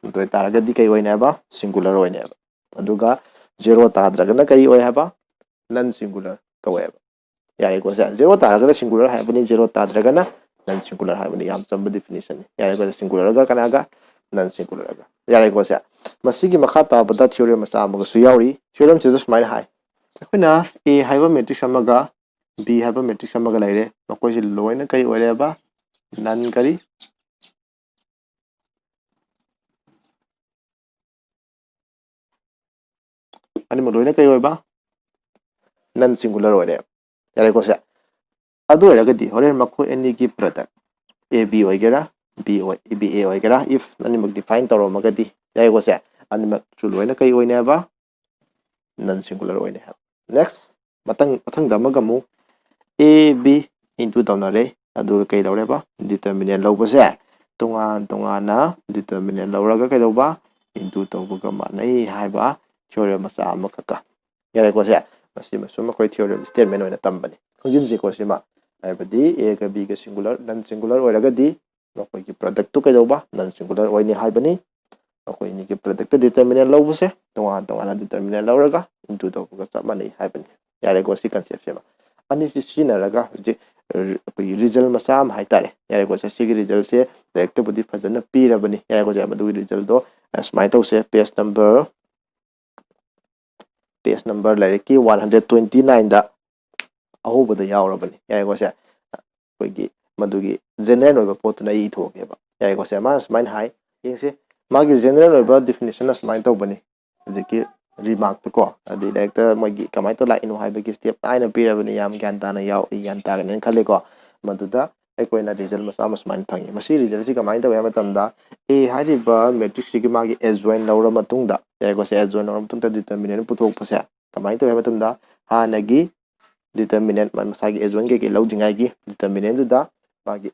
ꯑꯗꯨ ꯑꯣꯏꯇꯥꯔꯒꯗꯤ ꯀꯩ ꯑꯣꯏꯅꯦꯕ? ꯁꯤꯡꯒꯨꯂꯔ ꯑꯣꯏꯅꯦꯕ꯫ ꯑꯗꯨꯒ ꯖꯦꯔꯣ ꯇꯥꯗ꯭ꯔꯒꯅ ꯀꯔꯤ ꯑꯣꯏ ꯍꯥꯏꯕ? ꯅꯟ ꯁꯤꯡꯒꯨꯂꯔ ꯀꯧꯋꯦꯕ꯫ ꯌꯥꯔꯦꯀꯣ ꯁꯦ? ꯖꯦꯔꯣ ꯇꯥꯔꯒꯅ ꯁꯤꯡꯒꯨꯂꯔ ꯍꯥꯏꯕꯅꯤ, ꯖꯦꯔꯣ ꯇꯥꯗ꯭ꯔꯒꯅ ꯅꯟ ꯁꯤꯡꯒꯨꯂꯔ ꯍꯥꯏꯕꯅꯤ꯫ ꯌꯥꯝ ꯆꯝꯕ ꯗꯤꯐꯤꯅꯤꯁꯟꯅꯤ꯫ ꯌꯥꯔꯦꯀꯣ ꯁꯦ? ꯁꯤꯡꯒꯨꯂꯔꯒ ꯀꯅꯥꯒ? ꯅꯟ ꯁꯤꯡꯒꯨꯂꯔꯒ꯫ ꯌꯥꯔꯦꯀꯣ ꯁꯦ? ꯃꯁꯤꯒꯤ ꯃꯈꯥ ꯇꯥꯕꯗ ꯊꯤꯑꯣꯔꯦꯝ ꯃꯆꯥ ꯑꯃꯒꯁꯨ ꯌꯥꯎꯔꯤ꯫ ꯊꯤꯑꯣꯔꯦꯝꯁꯤꯗ ꯁꯨꯃꯥꯏꯅ ꯍꯥꯏ, ꯑꯩꯈꯣꯏꯅ ꯑꯦ ꯍꯥꯏꯕ ꯃꯦꯇ꯭ꯔꯤꯛꯁ ꯑꯃꯒ ꯕꯤ ꯍꯥꯏꯕ ꯃꯦꯇ꯭ꯔꯤꯛꯁ ꯑꯃꯒ ꯂꯩꯔꯦ꯫ ꯃꯈꯣꯏꯁꯤ ꯂꯣꯏꯅ ꯀꯔꯤ ꯑꯣꯏꯔꯦꯕ? ꯅꯟ ꯀꯔꯤ? ꯑꯅꯤꯃꯛ ꯂꯣꯏꯅ ꯀꯩ ꯑꯣꯏꯕ? ꯅꯟ ꯁꯤꯡꯒꯨꯂꯔ ꯑꯣꯏꯔꯦ꯫ ꯌꯥꯔꯦꯀꯣ ꯁꯦ? ꯑꯗꯨ ꯑꯣꯏꯔꯒꯗꯤ ꯍꯣꯔꯦꯟ ꯃꯈꯣꯏ ꯑꯅꯤꯒꯤ ꯄ꯭ꯔꯗꯛ, ꯑꯦ ꯕꯤ ꯑꯣꯏꯒꯦꯔꯥ, ꯕꯤ ꯑꯣꯏ, ꯕꯤ ꯑꯦ ꯑꯣꯏꯒꯦꯔꯥ, ꯏꯐ ꯑꯅꯤꯃꯛ ꯗꯤꯐꯥꯏꯟ ꯇꯧꯔꯝꯃꯒꯗꯤ, ꯌꯥꯔꯦꯀꯣ ꯁꯦ? ꯑꯅꯤꯃꯛꯁꯨ ꯂꯣꯏꯅ ꯀꯩ ꯑꯣꯏꯅꯦꯕ? ꯅꯟ ꯁꯤꯡꯒꯨꯂꯔ ꯑꯣꯏꯅꯦ ꯍꯥꯏꯕ꯫ ꯅꯦꯛꯁ, ꯃꯊꯪ, ꯃꯊꯪꯗ ꯑꯃꯒ ꯑꯃꯨꯛ ꯑꯦ ꯕꯤ ꯏꯟꯇꯨ ꯇꯧꯅꯔꯦ, ꯑꯗꯨꯒ ꯀꯩ ꯂꯧꯔꯦꯕ? ꯗꯤꯇꯔꯃꯤꯅꯦꯟ ꯂꯧꯕꯁꯦ ꯇꯣꯉꯥꯟ ꯇꯣꯉꯥꯟꯅ ꯗꯤꯇꯔꯃꯤꯅꯦꯟ ꯂꯧꯔꯒ ꯀꯩꯗꯧꯕ? ꯏꯟꯇꯨ ꯇꯧꯕꯒ ꯃꯥꯟꯅꯩ ꯍꯥꯏꯕ ꯊꯤꯑꯣꯔꯦꯝ ꯃꯆꯥ ꯑꯃꯈꯛꯀ꯫ ꯌꯥꯔꯦꯀꯣ ꯁꯦ? ꯃꯁꯤꯃꯁꯨ ꯃꯈꯣꯏ ꯊꯤꯑꯣꯔꯦꯝ ꯁ꯭ꯇꯦꯠꯃꯦꯟ ꯑꯣꯏꯅ ꯇꯝꯕꯅꯤ꯫ ꯈꯪꯖꯤꯟꯁꯤꯀꯣ ꯁꯤꯃ꯫ ꯍꯥꯏꯕꯗꯤ ꯑꯦꯒ ꯕꯤꯒ ꯁꯤꯡꯒꯨꯂꯔ, ꯅꯟ ꯁꯤꯡꯒꯨꯂꯔ ꯑꯣꯏꯔꯒꯗꯤ ꯃꯈꯣꯏꯒꯤ ꯄ꯭ꯔꯗꯛꯇꯨ ꯀꯩꯗꯧꯕ? ꯅꯟ ꯁꯤꯡꯒꯨꯂꯔ ꯑꯣꯏꯅꯤ ꯍꯥꯏꯕꯅꯤ꯫ ꯃꯈꯣꯏ ꯑꯅꯤꯒꯤ ꯄ꯭ꯔꯗꯛꯇ ꯗꯤꯇꯔꯃꯤꯅꯦꯟ ꯂꯧꯕꯁꯦ ꯇꯣꯉꯥꯟ ꯇꯣꯉꯥꯟꯅ ꯗꯤꯇꯔꯃꯤꯅꯦꯟ ꯂꯧꯔꯒ ꯏꯟꯇꯨ ꯇꯧꯕꯒ ꯆꯞ ꯃꯥꯟꯅꯩ ꯍꯥꯏꯕꯅꯤ꯫ ꯌꯥꯔꯦꯀꯣ, ꯁꯤ ꯀꯟꯁꯦꯞꯁꯦ ꯑꯃ꯫ ꯑꯅꯤꯁꯤ ꯁꯤꯖꯤꯟꯅꯔꯒ ꯍꯧꯖꯤꯛ, ꯑ, ꯑꯩꯈꯣꯏꯒꯤ ꯔꯤꯖꯜ ꯃꯆꯥ ꯑꯃ ꯍꯥꯏꯇꯥꯔꯦ꯫ ꯌꯥꯔꯦꯀꯣ, ꯁꯦ ꯁꯤꯒꯤ ꯔꯤꯖꯜꯁꯦ ꯂꯥꯏꯔꯤꯛꯇꯕꯨꯗꯤ ꯐꯖꯅ ꯄꯤꯔꯕꯅꯤ꯫ ꯌꯥꯔꯦꯀꯣ, ꯁꯦ ꯃꯗꯨꯒꯤ ꯔꯤꯖꯜꯗꯣ, ꯑ, ꯁꯨꯃꯥꯏꯅ ꯇꯧꯁꯦ꯫ ꯄꯦꯖ ꯅꯝꯕꯔ, ꯄꯦꯖ ꯅꯝꯕꯔ ꯂꯥꯏꯔꯤꯛꯀꯤ ꯋꯥꯟ ꯍꯟꯗ꯭ꯔꯦꯠ ꯇ꯭ꯋꯦꯟꯇꯤ ꯅꯥꯏꯟꯗ ꯑꯍꯧꯕꯗ ꯌꯥꯎꯔꯕꯅꯤ꯫ ꯌꯥꯔꯦꯀꯣ ꯁꯦ? ꯑꯩꯈꯣꯏꯒꯤ ꯃꯗꯨꯒꯤ ꯖꯦꯅꯔꯦꯜ ꯑꯣꯏꯕ ꯄꯣꯠꯇꯨꯅ ꯑꯩ ꯏꯊꯣꯛꯀꯦꯕ꯫ ꯌꯥꯔꯦꯀꯣ ꯁꯦ? ꯃꯥꯅ ꯁꯨꯃꯥꯏꯅ ꯍꯥꯏ, ꯌꯦꯡꯁꯦ, ꯃꯥꯒꯤ ꯖꯦꯅꯔꯦꯜ ꯑꯣꯏꯕ ꯗꯤꯐꯤꯅꯤꯁꯟꯅ ꯁꯨꯃꯥꯏꯅ ꯇꯧꯕꯅꯤ꯫ ꯍꯧꯖꯤꯛꯀꯤ ꯔꯤꯃꯥꯔꯛꯇꯨꯀꯣ, ꯑꯗꯨꯗꯤ ꯂꯥꯏꯔꯤꯛꯇ ꯃꯣꯏꯒꯤ ꯀꯃꯥꯏꯅ ꯇꯧꯔ ꯂꯥꯛꯏꯅꯣ ꯍꯥꯏꯕꯒꯤ ꯁ꯭ꯇꯦꯞ ꯅꯥꯏꯅ ꯄꯤꯔꯕꯅꯤ꯫ ꯌꯥꯝ ꯒ꯭ꯌꯥꯟ ꯇꯥꯅ ꯌꯥꯎ ꯒ꯭ꯌꯥꯟ ꯇꯥꯒꯅꯤꯅ ꯈꯜꯂꯤꯀꯣ꯫ ꯃꯗꯨꯗ ꯑꯩꯈꯣꯏꯅ ꯔꯤꯖꯜ ꯃꯆꯥ ꯑꯃ ꯁꯨꯃꯥꯏꯅ ꯐꯪꯉꯤ꯫ ꯃꯁꯤ ꯔꯤꯖꯜꯁꯤ ꯀꯃꯥꯏꯅ ꯇꯧꯏ ꯍꯥꯏꯕ ꯃꯇꯝꯗ, ꯑꯦ ꯍꯥꯏꯔꯤꯕ ꯃꯦꯇ꯭ꯔꯤꯛꯁꯤꯒꯤ ꯃꯥꯒꯤ ꯑꯦꯖꯣꯏꯟ ꯂꯧꯔ ꯃꯇꯨꯡꯗ, ꯌꯥꯔꯦꯀꯣ ꯁꯦ? ꯑꯦꯖꯣꯏꯟ ꯂꯧꯔ ꯃꯇꯨꯡꯗ ꯗꯤꯇꯔꯃꯤꯅꯦꯟ ꯄꯨꯊꯣꯛꯄꯁꯦ ꯀꯃꯥꯏꯅ ꯇꯧꯏ ꯍꯥꯏꯕ ꯃꯇꯝꯗ, ꯍꯥꯟꯅꯒꯤ ꯗꯤꯇꯔꯃꯤꯅꯦꯟ ꯃꯁꯥꯒꯤ ꯑꯦꯖꯣꯏꯟ ꯀꯩꯀꯩ ꯂꯧꯗ꯭ꯔꯤꯉꯩꯒꯤ ꯗꯤꯇꯔꯃꯤꯅꯦꯟꯗꯨꯗ ꯃꯥꯒꯤ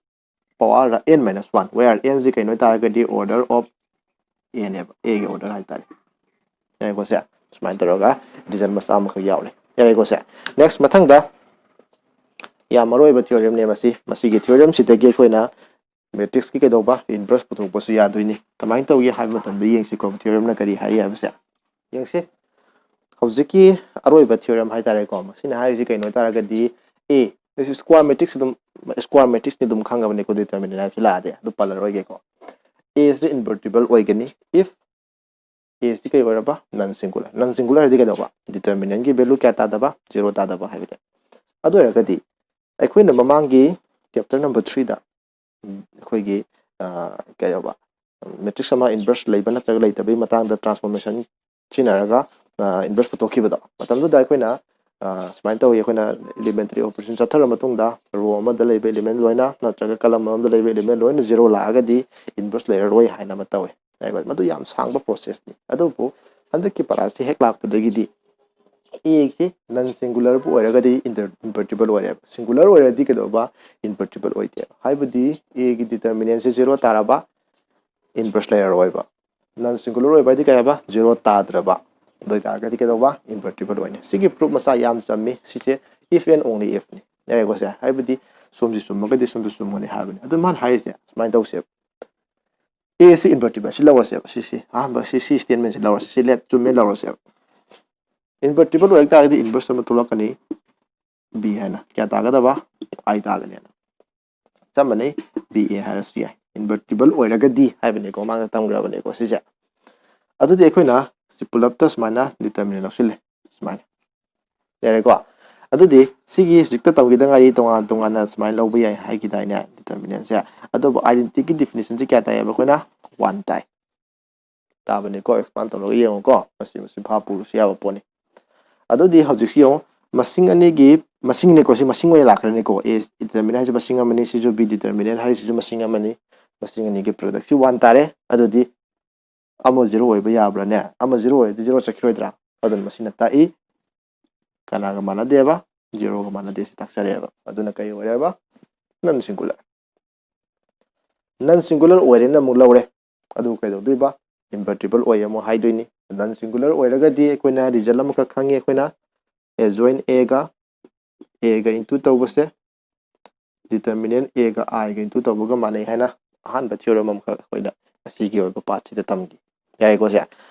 power n minus one, where n ꯁꯤ ꯀꯩꯅꯣ ꯍꯥꯏ ꯇꯥꯔꯒꯗꯤ order of a ꯅꯦꯕ, ꯑꯦꯒꯤ ꯑꯣꯔꯗꯔ ꯍꯥꯏꯇꯥꯔꯦ꯫ ꯌꯥꯔꯦꯀꯣ ꯁꯦ? ꯁꯨꯃꯥꯏꯅ ꯇꯧꯔꯒ ꯔꯤꯖꯜ ꯃꯆꯥ ꯑꯃꯈꯛ ꯌꯥꯎꯔꯦ꯫ ꯌꯥꯔꯦꯀꯣ ꯁꯦ? ꯅꯦꯛꯁ, ꯃꯊꯪꯗ ꯌꯥꯝ ꯃꯔꯨ ꯑꯣꯏꯕ ꯊꯤꯑꯣꯔꯦꯝꯅꯦ ꯃꯁꯤ꯫ ꯃꯁꯤꯒꯤ ꯊꯤꯑꯣꯔꯦꯝꯁꯤꯗꯒꯤ ꯑꯩꯈꯣꯏꯅ ꯃꯦꯇ꯭ꯔꯤꯛꯁꯀꯤ ꯀꯩꯗꯧꯕ ꯏꯟꯚꯔꯁ ꯄꯨꯊꯣꯛꯄꯁꯨ ꯌꯥꯗꯣꯏꯅꯤ꯫ ꯀꯃꯥꯏꯅ ꯇꯧꯒꯦ ꯍꯥꯏꯕ ꯃꯇꯝꯗ ꯌꯦꯡꯁꯤꯀꯣ, ꯊꯤꯑꯣꯔꯦꯝꯅ ꯀꯔꯤ ꯍꯥꯏ ꯍꯥꯏꯕꯁꯦ꯫ ꯌꯦꯡꯁꯤ꯫ ꯍꯧꯖꯤꯛꯀꯤ ꯑꯔꯣꯏꯕ ꯊꯤꯑꯣꯔꯦꯝ ꯍꯥꯏꯇꯥꯔꯦꯀꯣ, ꯃꯁꯤꯅ ꯍꯥꯏꯔꯤꯁꯤ ꯀꯩꯅꯣ ꯍꯥꯏ ꯇꯥꯔꯒꯗꯤ, ꯑꯦ ꯁ꯭ꯀ꯭ꯋꯥꯔ ꯃꯦꯇ꯭ꯔꯤꯛꯁ ꯑꯗꯨꯝ, ꯁ꯭ꯀ꯭ꯋꯥꯔ ꯃꯦꯇ꯭ꯔꯤꯛꯁꯅꯤ ꯑꯗꯨꯝ ꯈꯪꯉꯕꯅꯤꯀꯣ, ꯗꯤꯇꯔꯃꯤꯅꯦꯟ ꯍꯥꯏꯕꯁꯤ ꯂꯥꯛꯑꯗꯤ ꯑꯗꯨ ꯄꯜꯂꯔꯣꯏꯒꯦꯀꯣ꯫ ꯑꯦꯁꯤ ꯏꯟꯚꯔꯇꯤꯕꯜ ꯑꯣꯏꯒꯅꯤ if ꯑꯦꯁꯤ ꯀꯩ ꯑꯣꯏꯔꯕ? ꯅꯟ ꯁꯤꯡꯒꯨꯂꯔ꯫ ꯅꯟ ꯁꯤꯡꯒꯨꯂꯔ ꯍꯥꯏꯗꯤ ꯀꯩꯗꯧꯕ? ꯗꯤꯇꯔꯃꯤꯅꯦꯟꯒꯤ ꯚꯦꯂꯨ ꯀꯌꯥ ꯇꯥꯗꯕ? ꯖꯤꯔꯣ ꯇꯥꯗꯕ ꯍꯥꯏꯕꯅꯦ꯫ ꯑꯗꯨ ꯑꯣꯏꯔꯒꯗꯤ ꯑꯩꯈꯣꯏꯅ ꯃꯃꯥꯡꯒꯤ ꯆꯦꯞꯇꯔ ꯅꯝꯕꯔ ꯊ꯭ꯔꯤꯗ ꯑꯩꯈꯣꯏꯒꯤ, ꯑ, ꯀꯩ ꯍꯥꯏꯕ, ꯃꯦꯇ꯭ꯔꯤꯛꯁ ꯑꯃ ꯏꯟꯚꯔꯁ ꯂꯩꯕ ꯅꯠꯇ꯭ꯔꯒ ꯂꯩꯇꯕꯒꯤ ꯃꯇꯥꯡꯗ ꯇ꯭ꯔꯥꯟꯁꯐꯣꯔꯃꯦꯁꯟ ꯁꯤꯖꯤꯟꯅꯔꯒ, ꯑ, ꯏꯟꯚꯔꯁ ꯄꯨꯊꯣꯛꯈꯤꯕꯗꯣ, ꯃꯇꯝꯗꯨꯗ ꯑꯩꯈꯣꯏꯅ, ꯑ, ꯁꯨꯃꯥꯏꯅ ꯇꯧꯋꯤ, ꯑꯩꯈꯣꯏꯅ ꯏꯂꯤꯃꯦꯟꯇꯔꯤ ꯑꯣꯄꯔꯦꯁꯟ ꯆꯠꯊꯔ ꯃꯇꯨꯡꯗ ꯔꯣ ꯑꯃꯗ ꯂꯩꯕ ꯏꯂꯤꯃꯦꯟ ꯂꯣꯏꯅ ꯅꯠꯇ꯭ꯔꯒ ꯀꯂꯝ ꯑꯃꯗ ꯂꯩꯕ ꯏꯂꯤꯃꯦꯟ ꯂꯣꯏꯅ ꯖꯤꯔꯣ ꯂꯥꯛꯑꯒꯗꯤ ꯏꯟꯚꯔꯁ ꯂꯩꯔꯔꯣꯏ ꯍꯥꯏꯅ ꯑꯃ ꯇꯧꯋꯤ꯫ ꯍꯥꯏꯕ ꯃꯗꯨ ꯌꯥꯝ ꯁꯥꯡꯕ ꯄ꯭ꯔꯣꯁꯦꯁꯅꯤ꯫ ꯑꯗꯨꯕꯨ ꯍꯟꯗꯛꯀꯤ ꯄꯔꯥꯁꯤ ꯍꯦꯛ ꯂꯥꯛꯄꯗꯒꯤꯗꯤ ꯑꯦꯒꯤ ꯅꯟ ꯁꯤꯡꯒꯨꯂꯔꯕꯨ ꯑꯣꯏꯔꯒꯗꯤ ꯏꯟꯚꯔꯇꯤꯕꯜ ꯑꯣꯏꯔꯦꯕ, ꯁꯤꯡꯒꯨꯂꯔ ꯑꯣꯏꯔꯗꯤ ꯀꯩꯗꯧꯕ? ꯏꯟꯚꯔꯇꯤꯕꯜ ꯑꯣꯏꯗꯦꯕ꯫ ꯍꯥꯏꯕꯗꯤ ꯑꯦꯒꯤ ꯗꯤꯇꯔꯃꯤꯅꯦꯟꯁꯦ ꯖꯤꯔꯣ ꯇꯥꯔꯕ, ꯏꯟꯚꯔꯁ ꯂꯩꯔꯔꯣꯏꯕ꯫ ꯅꯟ ꯁꯤꯡꯒꯨꯂꯔ ꯑꯣꯏꯕ ꯍꯥꯏꯗꯤ ꯀꯩ ꯍꯥꯏꯕ? ꯖꯤꯔꯣ ꯇꯥꯗ꯭ꯔꯕ꯫ ꯑꯗꯨ ꯑꯣꯏꯇꯥꯔꯒꯗꯤ ꯀꯩꯗꯧꯕ? ꯏꯟꯚꯔꯇꯤꯕꯜ ꯑꯣꯏꯅꯤ꯫ ꯁꯤꯒꯤ ꯄ꯭ꯔꯨꯐ ꯃꯆꯥ ꯌꯥꯝ ꯆꯝꯃꯤ꯫ ꯁꯤꯁꯦ if and only if ꯅꯤ꯫ ꯌꯥꯔꯦꯀꯣ ꯁꯦ? ꯍꯥꯏꯕꯗꯤ ꯁꯣꯝꯁꯤ ꯆꯨꯝꯃꯒꯗꯤ ꯁꯣꯝꯁꯨ ꯆꯨꯝꯒꯅꯤ ꯍꯥꯏꯕꯅꯤ꯫ ꯑꯗꯨ ꯃꯥꯅ ꯍꯥꯏꯔꯤꯁꯦ ꯁꯨꯃꯥꯏꯅ ꯇꯧꯁꯦꯕ꯫ ꯑꯦ ꯁꯤ ꯏꯟꯚꯔꯇꯤꯕꯜ ꯁꯤ ꯂꯧꯔꯁꯦꯕ꯫ ꯁꯤꯁꯤ ꯑꯍꯥꯟꯕ ꯁꯤ, ꯁꯤ ꯁ꯭ꯇꯦꯠꯃꯦꯟꯁꯤ ꯂꯧꯔꯁꯤ꯫ ꯁꯤ ꯂꯦꯠ ꯆꯨꯝꯃꯦ ꯂꯧꯔꯁꯦꯕ꯫ ꯏꯟꯚꯔꯇꯤꯕꯜ ꯑꯣꯏꯔꯛ ꯇꯥꯔꯒꯗꯤ ꯏꯟꯚꯔꯁ ꯑꯃ ꯊꯣꯛꯂꯛꯀꯅꯤ, ꯕꯤ ꯍꯥꯏꯅ꯫ ꯀꯌꯥ ꯇꯥꯒꯗꯕ? ꯑꯥꯏ ꯇꯥꯒꯅꯦꯅ꯫ ꯆꯞ ꯃꯥꯟꯅꯩ, ꯕꯤ ꯑꯦ ꯍꯥꯏꯔꯁꯨ ꯌꯥꯏ꯫ ꯏꯟꯚꯔꯇꯤꯕꯜ ꯑꯣꯏꯔꯒꯗꯤ ꯍꯥꯏꯕꯅꯤꯀꯣ, ꯃꯥꯡꯗ ꯇꯝꯈ꯭ꯔꯕꯅꯤꯀꯣ ꯁꯤꯁꯦ꯫ ꯑꯗꯨꯗꯤ ꯑꯩꯈꯣꯏꯅ ꯁꯤ ꯄꯨꯂꯞꯇ ꯁꯨꯃꯥꯏꯅ ꯗꯤꯇꯔꯃꯤꯅꯦꯟ ꯂꯧꯁꯤꯜꯂꯦ, ꯁꯨꯃꯥꯏꯅ꯫ ꯌꯥꯔꯦꯀꯣ? ꯑꯗꯨꯗꯤ ꯁꯤꯒꯤ ꯍꯧꯖꯤꯛꯇ ꯇꯧꯈꯤꯗ ꯉꯥꯏꯔꯤ, ꯇꯣꯉꯥꯟ ꯇꯣꯉꯥꯟꯅ ꯁꯨꯃꯥꯏꯅ ꯂꯧꯕ ꯌꯥꯏ ꯍꯥꯏꯈꯤꯗꯥꯏꯅꯦ, determinantꯁꯦ? ꯑꯗꯨꯕꯨ identityꯒꯤ definitionꯁꯦ ꯀꯌꯥ ꯇꯥꯏꯌꯦꯕ ꯑꯩꯈꯣꯏꯅ? One ꯇꯥꯏ꯫ ꯇꯥꯕꯅꯤꯀꯣ, expand ꯇꯧꯔꯒ ꯌꯦꯡꯉꯨꯀꯣ, ꯃꯁꯤ ꯃꯁꯤ ꯐꯥ ꯄꯨꯔꯁꯨ ꯌꯥꯕ ꯄꯣꯠꯅꯤ꯫ ꯑꯗꯨꯗꯤ ꯍꯧꯖꯤꯛꯁꯤ ꯌꯦꯡꯉꯨ, ꯃꯁꯤꯡ ꯑꯅꯤꯒꯤ ꯃꯁꯤꯡꯅꯤꯀꯣ, ꯁꯤ ꯃꯁꯤꯡ ꯑꯣꯏꯅ ꯂꯥꯛꯈ꯭ꯔꯅꯤꯀꯣ꯫ A determinant ꯍꯥꯏꯁꯦ ꯃꯁꯤꯡ ꯑꯃꯅꯤ, ꯁꯤꯁꯨ B determinant ꯍꯥꯏꯔꯤꯁꯤꯁꯨ ꯃꯁꯤꯡ ꯑꯃꯅꯤ꯫ ꯃꯁꯤꯡ ꯑꯅꯤꯒꯤ productꯁꯤ one ꯇꯥꯔꯦ꯫ ꯑꯗꯨꯗꯤ ꯑꯃ zero ꯑꯣꯏꯕ ꯌꯥꯕ꯭ꯔꯥꯅꯦ? ꯑꯃ zero ꯑꯣꯏꯔꯗꯤ zero ꯆꯠꯈꯤꯔꯣꯏꯗ꯭ꯔꯥ? ꯑꯗꯨꯅ ꯃꯁꯤꯅ ꯇꯥꯛꯏ ꯀꯅꯥꯒ ꯃꯥꯟꯅꯗꯦꯕ? Zeroꯒ ꯃꯥꯟꯅꯗꯦ, ꯁꯤ ꯇꯥꯛꯆꯔꯦꯕ꯫ ꯑꯗꯨꯅ ꯀꯩ ꯑꯣꯏꯔꯦꯕ? Non singular꯫ Non singular ꯑꯣꯏꯔꯦꯅ ꯑꯃꯨꯛ ꯂꯧꯔꯦ꯫ ꯑꯗꯨ ꯀꯩꯗꯧꯗꯣꯏꯕ? Invertible ꯑꯣꯏ ꯑꯃꯨꯛ ꯍꯥꯏꯗꯣꯏꯅꯤ꯫ Non singular ꯑꯣꯏꯔꯒꯗꯤ ꯑꯩꯈꯣꯏꯅ result ꯑꯃꯈꯛ ꯈꯪꯉꯤ, ꯑꯩꯈꯣꯏꯅ adjoint Aꯒ, Aꯒ into ꯇꯧꯕꯁꯦ determinant Aꯒ Iꯒ into ꯇꯧꯕꯒ ꯃꯥꯟꯅꯩ ꯍꯥꯏꯅ ꯑꯍꯥꯟꯕ theorem ꯑꯃꯈꯛ ꯑꯩꯈꯣꯏꯅ ꯑꯁꯤꯒꯤ ꯑꯣꯏꯕ partꯁꯤꯗ ꯇꯝꯈꯤ꯫ ꯌꯥꯔꯦꯀꯣ ꯁꯦ?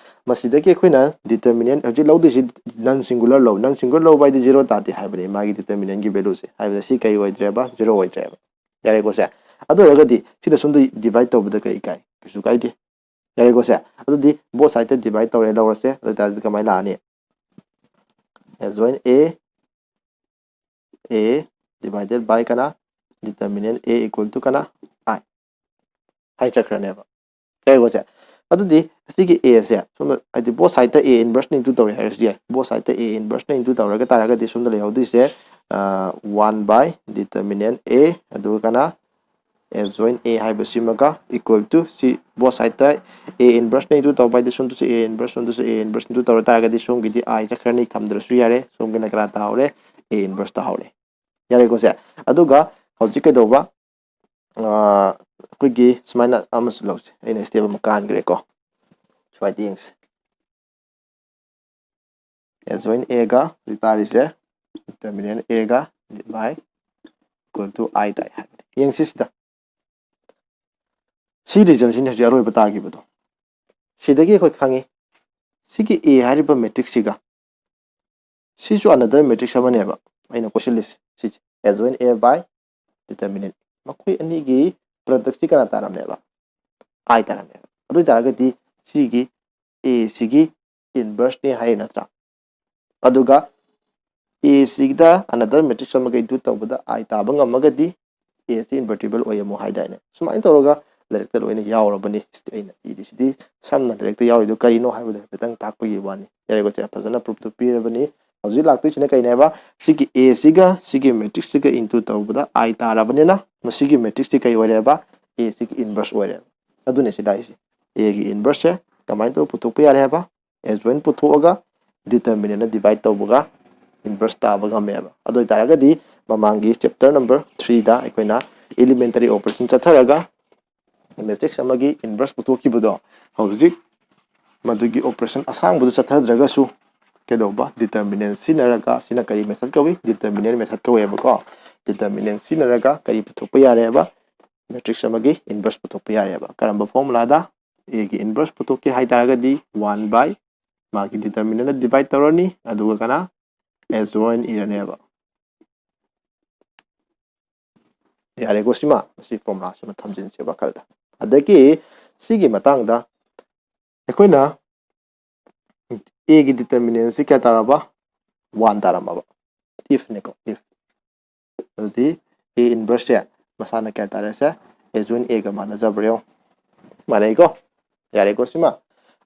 ꯃꯁꯤꯗꯒꯤ ꯑꯩꯈꯣꯏꯅ determinant ꯍꯧꯖꯤꯛ ꯂꯧꯗꯣꯏꯁꯤ non singular ꯂꯧ꯫ Non singular ꯂꯧꯕ ꯍꯥꯏꯗꯤ zero ꯇꯥꯗꯦ ꯍꯥꯏꯕꯅꯤ, ꯃꯥꯒꯤ determinantꯀꯤ valueꯁꯦ꯫ ꯍꯥꯏꯕꯗꯤ ꯁꯤ ꯀꯩ ꯑꯣꯏꯗ꯭ꯔꯦꯕ? Zero ꯑꯣꯏꯗ꯭ꯔꯦꯕ꯫ ꯌꯥꯔꯦꯀꯣ ꯁꯦ? ꯑꯗꯨ ꯑꯣꯏꯔꯒꯗꯤ ꯁꯤꯗ ꯁꯣꯝꯗ divide ꯇꯧꯕꯗ ꯀꯩ ꯀꯥꯏ? ꯀꯩꯁꯨ ꯀꯥꯏꯗꯦ꯫ ꯌꯥꯔꯦꯀꯣ ꯁꯦ? ꯑꯗꯨꯗꯤ both sideꯇ divide ꯇꯧꯔꯦ ꯂꯧꯔꯁꯦ꯫ ꯑꯗꯨ ꯑꯣꯏꯇꯥꯔꯗꯤ ꯀꯃꯥꯏꯅ ꯂꯥꯛꯑꯅꯤ? Adjoint A, A divided by ꯀꯅꯥ? Determinant A equal to ꯀꯅꯥ? I꯫ ꯍꯥꯏ ꯆꯠꯈ꯭ꯔꯅꯦꯕ꯫ ꯌꯥꯔꯦꯀꯣ ꯁꯦ? ꯑꯗꯨꯗꯤ ꯑꯁꯤꯒꯤ Aꯁꯦ ꯁꯣꯝꯗ, ꯍꯥꯏꯗꯤ both sideꯇ A inverseꯅ into ꯇꯧꯔꯦ ꯍꯥꯏꯔꯁꯨ ꯌꯥꯏ꯫ Both sideꯇ A inverseꯅ into ꯇꯧꯔꯒ ꯇꯥꯔꯒꯗꯤ ꯁꯣꯝꯗ ꯂꯩꯍꯧꯗꯣꯏꯁꯦ, ꯑ, one by determinant A, ꯑꯗꯨꯒ ꯀꯅꯥ? Adjoint A ꯍꯥꯏꯕꯁꯤꯃꯒ equal to ꯁꯤ both sideꯇ A inverseꯅ into ꯇꯧꯕ ꯍꯥꯏꯗꯤ ꯁꯣꯝꯗꯁꯨ A inverse, ꯁꯣꯝꯗꯁꯨ A inverse into ꯇꯧꯔ ꯇꯥꯔꯒꯗꯤ ꯁꯣꯝꯒꯤꯗꯤ I ꯆꯠꯈ꯭ꯔꯅꯤ, ꯊꯝꯗ꯭ꯔꯁꯨ ꯌꯥꯔꯦ꯫ ꯁꯣꯝꯒꯤꯅ ꯀꯅꯥ ꯇꯥꯍꯧꯔꯦ? A inverse ꯇꯥꯍꯧꯔꯦ꯫ ꯌꯥꯔꯦꯀꯣ ꯁꯦ? ꯑꯗꯨꯒ ꯍꯧꯖꯤꯛ ꯀꯩꯗꯧꯕ? ꯑ, ꯑꯩꯈꯣꯏꯒꯤ ꯁꯨꯃꯥꯏꯅ ꯑꯃꯁꯨ ꯂꯧꯁꯦ꯫ ꯑꯩꯅ step ꯑꯃ ꯀꯥꯟꯈ꯭ꯔꯦꯀꯣ꯫ ꯁ꯭ꯋꯥꯏꯗ ꯌꯦꯡꯁꯦ꯫ Adjoint Aꯒ ꯍꯧꯖꯤꯛ ꯇꯥꯔꯤꯁꯦ determinant Aꯒ by equal to I ꯇꯥꯏ ꯍꯥꯏꯕꯅꯤ꯫ ꯌꯦꯡꯁꯤ ꯁꯤꯗ꯫ ꯁꯤ resultꯁꯤꯅꯤ ꯍꯧꯖꯤꯛ ꯑꯔꯣꯏꯕ ꯇꯥꯈꯤꯕꯗꯣ꯫ ꯁꯤꯗꯒꯤ ꯑꯩꯈꯣꯏ ꯈꯪꯉꯤ, ꯁꯤꯒꯤ A ꯍꯥꯏꯔꯤꯕ matrixꯁꯤꯒ ꯁꯤꯁꯨ another matrix ꯑꯃꯅꯦꯕ ꯑꯩꯅ ꯀꯣꯏꯁꯤꯜꯂꯤꯁꯦ꯫ ꯁꯤꯁꯦ adjoint A by determinant꯫ ꯃꯈꯣꯏ ꯑꯅꯤꯒꯤ productꯁꯤ ꯀꯅꯥ ꯇꯥꯔꯝꯃꯦꯕ? I ꯇꯥꯔꯝꯃꯦꯕ꯫ ꯑꯗꯨ ꯑꯣꯏꯇꯥꯔꯒꯗꯤ ꯁꯤꯒꯤ A ꯁꯤꯒꯤ inverseꯅꯦ ꯍꯥꯏꯔꯤ ꯅꯠꯇ꯭ꯔꯥ? ꯑꯗꯨꯒ ꯑꯦ ꯁꯤꯗ another matrix ꯑꯃꯒ include ꯇꯧꯕꯗ I ꯇꯥꯕ ꯉꯝꯃꯒꯗꯤ ꯑꯦ ꯁꯤ invertible ꯑꯣꯏꯔꯝꯃꯣ ꯍꯥꯏꯗꯥꯏꯅꯦ? ꯁꯨꯃꯥꯏꯅ ꯇꯧꯔꯒ ꯂꯥꯏꯔꯤꯛꯇ ꯂꯣꯏꯅ ꯌꯥꯎꯔꯕꯅꯤ꯫ ꯁꯤꯗꯤ ꯑꯩꯅ ꯏꯔꯤꯁꯤꯗꯤ ꯁꯝꯅ ꯂꯥꯏꯔꯤꯛꯇ ꯌꯥꯎꯔꯤꯗꯣ ꯀꯔꯤꯅꯣ ꯍꯥꯏꯕꯗꯣ ꯍꯥꯏꯐꯦꯠꯇꯪ ꯇꯥꯛꯄꯒꯤ ꯋꯥꯅꯤ꯫ ꯌꯥꯔꯦꯀꯣ, ꯁꯦ ꯐꯖꯅ proofꯇꯨ ꯄꯤꯔꯕꯅꯤ꯫ ꯍꯧꯖꯤꯛ ꯂꯥꯛꯇꯣꯏꯁꯤꯅ ꯀꯩꯅꯦꯕ? ꯁꯤꯒꯤ ꯑꯦ ꯁꯤꯒ ꯁꯤꯒꯤ matrixꯁꯤꯒ into ꯇꯧꯕꯗ I ꯇꯥꯔꯕꯅꯤꯅ ꯃꯁꯤꯒꯤ matrixꯁꯤ ꯀꯩ ꯑꯣꯏꯔꯦꯕ? ꯑꯦ ꯁꯤꯒꯤ inverse ꯑꯣꯏꯔꯦꯕ꯫ ꯑꯗꯨꯅꯦ ꯁꯤꯗ ꯍꯥꯏꯁꯦ, ꯑꯦꯒꯤ inverseꯁꯦ ꯀꯃꯥꯏꯅ ꯇꯧꯔ ꯄꯨꯊꯣꯛꯄ ꯌꯥꯔꯦ ꯍꯥꯏꯕ? Adjoint ꯄꯨꯊꯣꯛꯑꯒ determinantꯅ divide ꯇꯧꯕꯒ inverse ꯇꯥꯕ ꯉꯝꯃꯦꯕ꯫ ꯑꯗꯨ ꯑꯣꯏꯇꯥꯔꯒꯗꯤ ꯃꯃꯥꯡꯒꯤ chapter number threeꯗ ꯑꯩꯈꯣꯏꯅ elementary operation ꯆꯠꯊꯔꯒ matrix ꯑꯃꯒꯤ inverse ꯄꯨꯊꯣꯛꯈꯤꯕꯗꯣ, ꯍꯧꯖꯤꯛ ꯃꯗꯨꯒꯤ operation ꯑꯁꯥꯡꯕꯗꯨ ꯆꯠꯊꯗ꯭ꯔꯒꯁꯨ ꯀꯩꯗꯧꯕ? Determinant ꯁꯤꯖꯤꯟꯅꯔꯒ, ꯁꯤꯅ ꯀꯔꯤ method ꯀꯧꯏ? Determinant method ꯀꯧꯋꯦꯕꯀꯣ꯫ Determinant ꯁꯤꯖꯤꯟꯅꯔꯒ ꯀꯔꯤ ꯄꯨꯊꯣꯛꯄ ꯌꯥꯔꯦꯕ? Matrix ꯑꯃꯒꯤ inverse ꯄꯨꯊꯣꯛꯄ ꯌꯥꯔꯦꯕ꯫ ꯀꯔꯝꯕ formulaꯗ? ꯑꯦꯒꯤ inverse ꯄꯨꯊꯣꯛꯀꯦ ꯍꯥꯏꯇꯥꯔꯒꯗꯤ one by ꯃꯥꯒꯤ determinantꯅ divide ꯇꯧꯔꯅꯤ, ꯑꯗꯨꯒ ꯀꯅꯥ? Adjoint ꯏꯔꯅꯦꯕ꯫ ꯌꯥꯔꯦꯀꯣ, ꯁꯤꯃ, ꯃꯁꯤ formulaꯁꯤꯃ ꯊꯝꯖꯤꯟꯁꯦ ꯋꯥꯈꯜꯗ꯫ ꯑꯗꯒꯤ ꯁꯤꯒꯤ ꯃꯇꯥꯡꯗ ꯑꯩꯈꯣꯏꯅ ꯑꯦꯒꯤ determinantꯁꯤ ꯀꯌꯥ ꯇꯥꯔꯕ? One ꯇꯥꯔꯝꯃꯕ, ifꯅꯤꯀꯣ, if꯫ ꯑꯗꯨꯗꯤ ꯑꯦ inverseꯁꯦ ꯃꯁꯥꯅ ꯀꯌꯥ ꯇꯥꯔꯦꯁꯦ? Adjoint ꯑꯦꯒ ꯃꯥꯟꯅꯖꯕ꯭ꯔꯥ ꯌꯦꯡꯉꯣ꯫ ꯃꯥꯟꯅꯩꯀꯣ? ꯌꯥꯔꯦꯀꯣ ꯁꯤꯃ?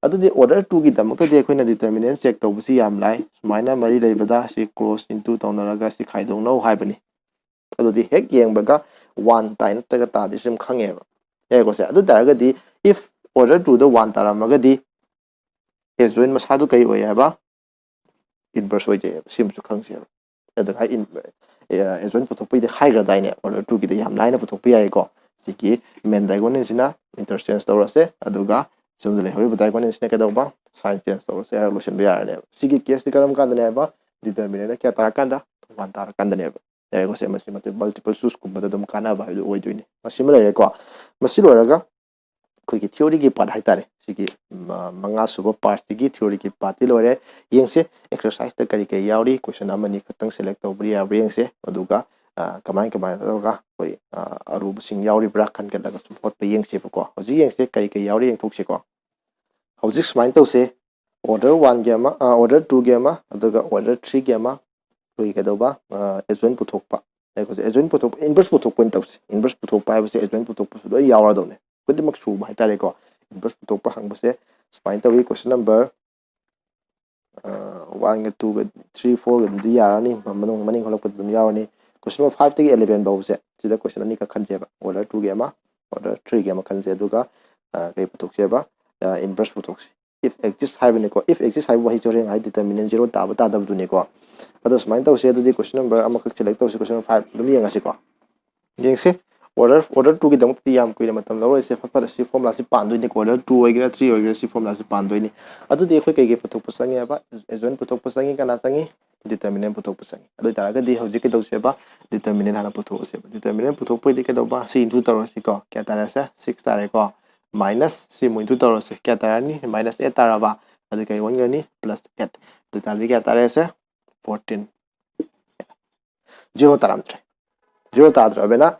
ꯑꯗꯨꯗꯤ order twoꯒꯤꯗꯃꯛꯇꯗꯤ ꯑꯩꯈꯣꯏꯅ determinant check ꯇꯧꯕꯁꯤ ꯌꯥꯝ ꯂꯥꯏ꯫ ꯁꯨꯃꯥꯏꯅ ꯃꯔꯤ ꯂꯩꯕꯗ ꯁꯤ cross into ꯇꯧꯅꯔꯒ ꯁꯤ ꯈꯥꯏꯗꯣꯛꯅꯧ ꯍꯥꯏꯕꯅꯤ꯫ ꯑꯗꯨꯗꯤ ꯍꯦꯛ ꯌꯦꯡꯕꯒ one ꯇꯥꯏ ꯅꯠꯇ꯭ꯔꯒ ꯇꯥꯗꯦ ꯁꯤ ꯑꯗꯨꯝ ꯈꯪꯉꯦꯕ꯫ ꯌꯥꯔꯦꯀꯣ ꯁꯦ? ꯑꯗꯨ ꯇꯥꯔꯒꯗꯤ if order twoꯗ one ꯇꯥꯔꯝꯃꯒꯗꯤ adjoint ꯃꯁꯥꯗꯨ ꯀꯔꯤ ꯑꯣꯏ ꯍꯥꯏꯕ? Inverse ꯑꯣꯏꯖꯩꯑꯕ꯫ ꯁꯤꯃꯁꯨ ꯈꯪꯁꯦꯕ꯫ ꯑꯗꯨꯒ adjoint ꯄꯨꯊꯣꯛꯄꯩꯗꯤ ꯍꯥꯏꯈ꯭ꯔꯗꯥꯏꯅꯦ? Order twoꯒꯤꯗꯤ ꯌꯥꯝ ꯂꯥꯏꯅ ꯄꯨꯊꯣꯛꯄ ꯌꯥꯏꯀꯣ꯫ ꯁꯤꯒꯤ main diagonalꯁꯤꯅ interchange ꯇꯧꯔꯁꯦ, ꯑꯗꯨꯒ ꯁꯣꯝꯗ ꯂꯩꯍꯧꯔꯤꯕ diagonalꯁꯤꯅ ꯀꯩꯗꯧꯕ? Sign change ꯇꯧꯔꯁꯦ ꯍꯥꯏꯔꯒ ꯂꯣꯏꯁꯤꯟꯕ ꯌꯥꯔꯅꯦꯕ꯫ ꯁꯤꯒꯤ caseꯁꯤ ꯀꯔꯝ ꯀꯥꯟꯗꯅꯦ ꯍꯥꯏꯕ? Determinantꯅ ꯀꯌꯥ ꯇꯥꯔꯀꯥꯟꯗ? One ꯇꯥꯔꯀꯥꯟꯗꯅꯦꯕ꯫ ꯌꯥꯔꯦꯀꯣ ꯁꯦ? ꯃꯁꯤ multiple choiceꯀꯨꯝꯕꯗ ꯑꯗꯨꯝ ꯀꯥꯟꯅꯕ ꯍꯥꯏꯕꯗꯨ ꯑꯣꯏꯗꯣꯏꯅꯤ꯫ ꯃꯁꯤꯃ ꯂꯩꯔꯦꯀꯣ꯫ ꯃꯁꯤ ꯂꯣꯏꯔꯒ ꯑꯩꯈꯣꯏꯒꯤ theoryꯒꯤ part ꯍꯥꯏꯇꯥꯔꯦ, ꯁꯤꯒꯤ ꯃ-, ꯃꯉꯥ ꯁꯨꯕ partꯁꯤꯒꯤ theoryꯒꯤ partꯇꯤ ꯂꯣꯏꯔꯦ꯫ ꯌꯦꯡꯁꯦ exerciseꯇ ꯀꯔꯤ ꯀꯔꯤ ꯌꯥꯎꯔꯤ, question ꯑꯃꯅꯤ ꯈꯛꯇꯪ select ꯇꯧꯕ ꯌꯥꯕ꯭ꯔꯥ ꯌꯦꯡꯁꯦ꯫ ꯑꯗꯨꯒ, ꯑ, ꯀꯃꯥꯏ ꯀꯃꯥꯏꯅ ꯇꯧꯔꯒ ꯑꯩꯈꯣꯏ, ꯑ, ꯑꯔꯨꯕꯁꯤꯡ ꯌꯥꯎꯔꯤꯕ꯭ꯔꯥ ꯈꯟꯒꯠꯂꯒ ꯁꯨꯝ ꯍꯣꯠꯄ ꯌꯦꯡꯁꯦꯕꯀꯣ꯫ ꯍꯧꯖꯤꯛ ꯌꯦꯡꯁꯦ ꯀꯔꯤ ꯀꯔꯤ ꯌꯥꯎꯔꯤ ꯌꯦꯡꯊꯣꯛꯁꯦꯀꯣ꯫ ꯍꯧꯖꯤꯛ ꯁꯨꯃꯥꯏꯅ ꯇꯧꯁꯦ, order oneꯒꯤ ꯑꯃ, ꯑ, order twoꯒꯤ ꯑꯃ, ꯑꯗꯨꯒ order threeꯒꯤ ꯑꯃ, ꯑꯩꯈꯣꯏꯒꯤ ꯀꯩꯗꯧꯕ, adjoint ꯄꯨꯊꯣꯛꯄ꯫ ꯑꯩꯈꯣꯏꯁꯦ adjoint ꯄꯨꯊꯣꯛꯄ, inverse ꯄꯨꯊꯣꯛꯄ ꯑꯣꯏꯅ ꯇꯧꯁꯦ꯫ Inverse ꯄꯨꯊꯣꯛꯄ ꯍꯥꯏꯕꯁꯦ adjoint ꯄꯨꯊꯣꯛꯄꯁꯨ ꯂꯣꯏ ꯌꯥꯎꯔꯗꯧꯅꯦ, ꯈꯨꯗꯤꯡꯃꯛ ꯁꯨꯕ ꯍꯥꯏꯇꯥꯔꯦꯀꯣ꯫ Inverse ꯄꯨꯊꯣꯛꯄ ꯍꯪꯕꯁꯦ ꯁꯨꯃꯥꯏꯅ ꯇꯧꯏ꯫ Question number one ꯒ two ꯒ three four ꯒꯗꯨꯗꯤ ꯌꯥꯔꯅꯤ, ꯃꯅꯨꯡ ꯃꯅꯤꯡ ꯍꯜꯂꯛꯄꯗ ꯑꯗꯨꯝ ꯌꯥꯎꯔꯅꯤ꯫ Question number five ꯇꯒꯤ eleven ꯐꯥꯎꯕꯁꯦ ꯁꯤꯗ question ꯑꯅꯤꯈꯛ ꯈꯟꯁꯦꯕ, order two ꯒꯤ ꯑꯃ, order three ꯒꯤ ꯑꯃ ꯈꯟꯁꯦ꯫ ꯑꯗꯨꯒ ꯀꯩ ꯄꯨꯊꯣꯛꯁꯦꯕ? Inverse ꯄꯨꯊꯣꯛꯁꯤ꯫ If exists ꯍꯥꯏꯕꯅꯤꯀꯣ꯫ If exists ꯍꯥꯏꯕ ꯋꯥꯍꯩꯁꯦ ꯍꯣꯔꯦꯟ ꯍꯥꯏ determinant zero ꯇꯥꯕ ꯇꯥꯗꯕꯗꯨꯅꯤꯀꯣ꯫ ꯑꯗꯣ ꯁꯨꯃꯥꯏꯅ ꯇꯧꯁꯦ꯫ ꯑꯗꯨꯗꯤ question number ꯑꯃꯈꯛ select ꯇꯧꯁꯤ, question number five ꯑꯗꯨꯝ ꯌꯦꯡꯉꯁꯤꯀꯣ꯫ ꯌꯦꯡꯁꯤ꯫ Order, order two ꯒꯤꯗꯃꯛꯇꯗꯤ ꯌꯥꯝ ꯀꯨꯏꯅ ꯃꯇꯝ ꯂꯧꯔꯣꯏꯁꯦ꯫ ꯐꯠ ꯐꯠ ꯑꯁꯤ formula ꯁꯤ ꯄꯥꯟꯗꯣꯏꯅꯤꯀꯣ꯫ Order two ꯑꯣꯏꯒꯦꯔꯥ three ꯑꯣꯏꯒꯦꯔꯥ ꯁꯤ formula ꯁꯤ ꯄꯥꯟꯗꯣꯏꯅꯤ꯫ ꯑꯗꯨꯗꯤ ꯑꯩꯈꯣꯏ ꯀꯩꯀꯩ ꯄꯨꯊꯣꯛꯄ ꯆꯪꯉꯦꯕ? Adjoint ꯄꯨꯊꯣꯛꯄ ꯆꯪꯉꯤ꯫ ꯀꯅꯥ ꯆꯪꯉꯤ? Determinant ꯄꯨꯊꯣꯛꯄ ꯆꯪꯉꯤ꯫ ꯑꯗꯨ ꯑꯣꯏꯇꯥꯔꯒꯗꯤ ꯍꯧꯖꯤꯛ ꯀꯩꯗꯧꯁꯦꯕ? Determinant ꯍꯥꯟꯅ ꯄꯨꯊꯣꯛꯑꯁꯦꯕ꯫ Determinant ꯄꯨꯊꯣꯛꯄꯩꯗꯤ ꯀꯩꯗꯧꯕ? ꯁꯤ into ꯇꯧꯔꯁꯤꯀꯣ꯫ ꯀꯌꯥ ꯇꯥꯔꯦꯁꯦ? Six ꯇꯥꯔꯦꯀꯣ꯫ Minus ꯁꯤ ꯑꯃꯨꯛ into ꯇꯧꯔꯁꯦ꯫ ꯀꯌꯥ ꯇꯥꯔꯅꯤ? Minus eight ꯇꯥꯔꯕ? ꯑꯗꯨ ꯀꯩ ꯑꯣꯟꯒꯅꯤ? Plus eight꯫ ꯑꯗꯨ ꯑꯣꯏꯇꯥꯔꯗꯤ ꯀꯌꯥ ꯇꯥꯔꯦꯁꯦ? Fourteen꯫ Zero ꯇꯥꯔꯝꯗ꯭ꯔꯦ꯫ Zero ꯇꯥꯗ꯭ꯔꯕꯅꯤꯅ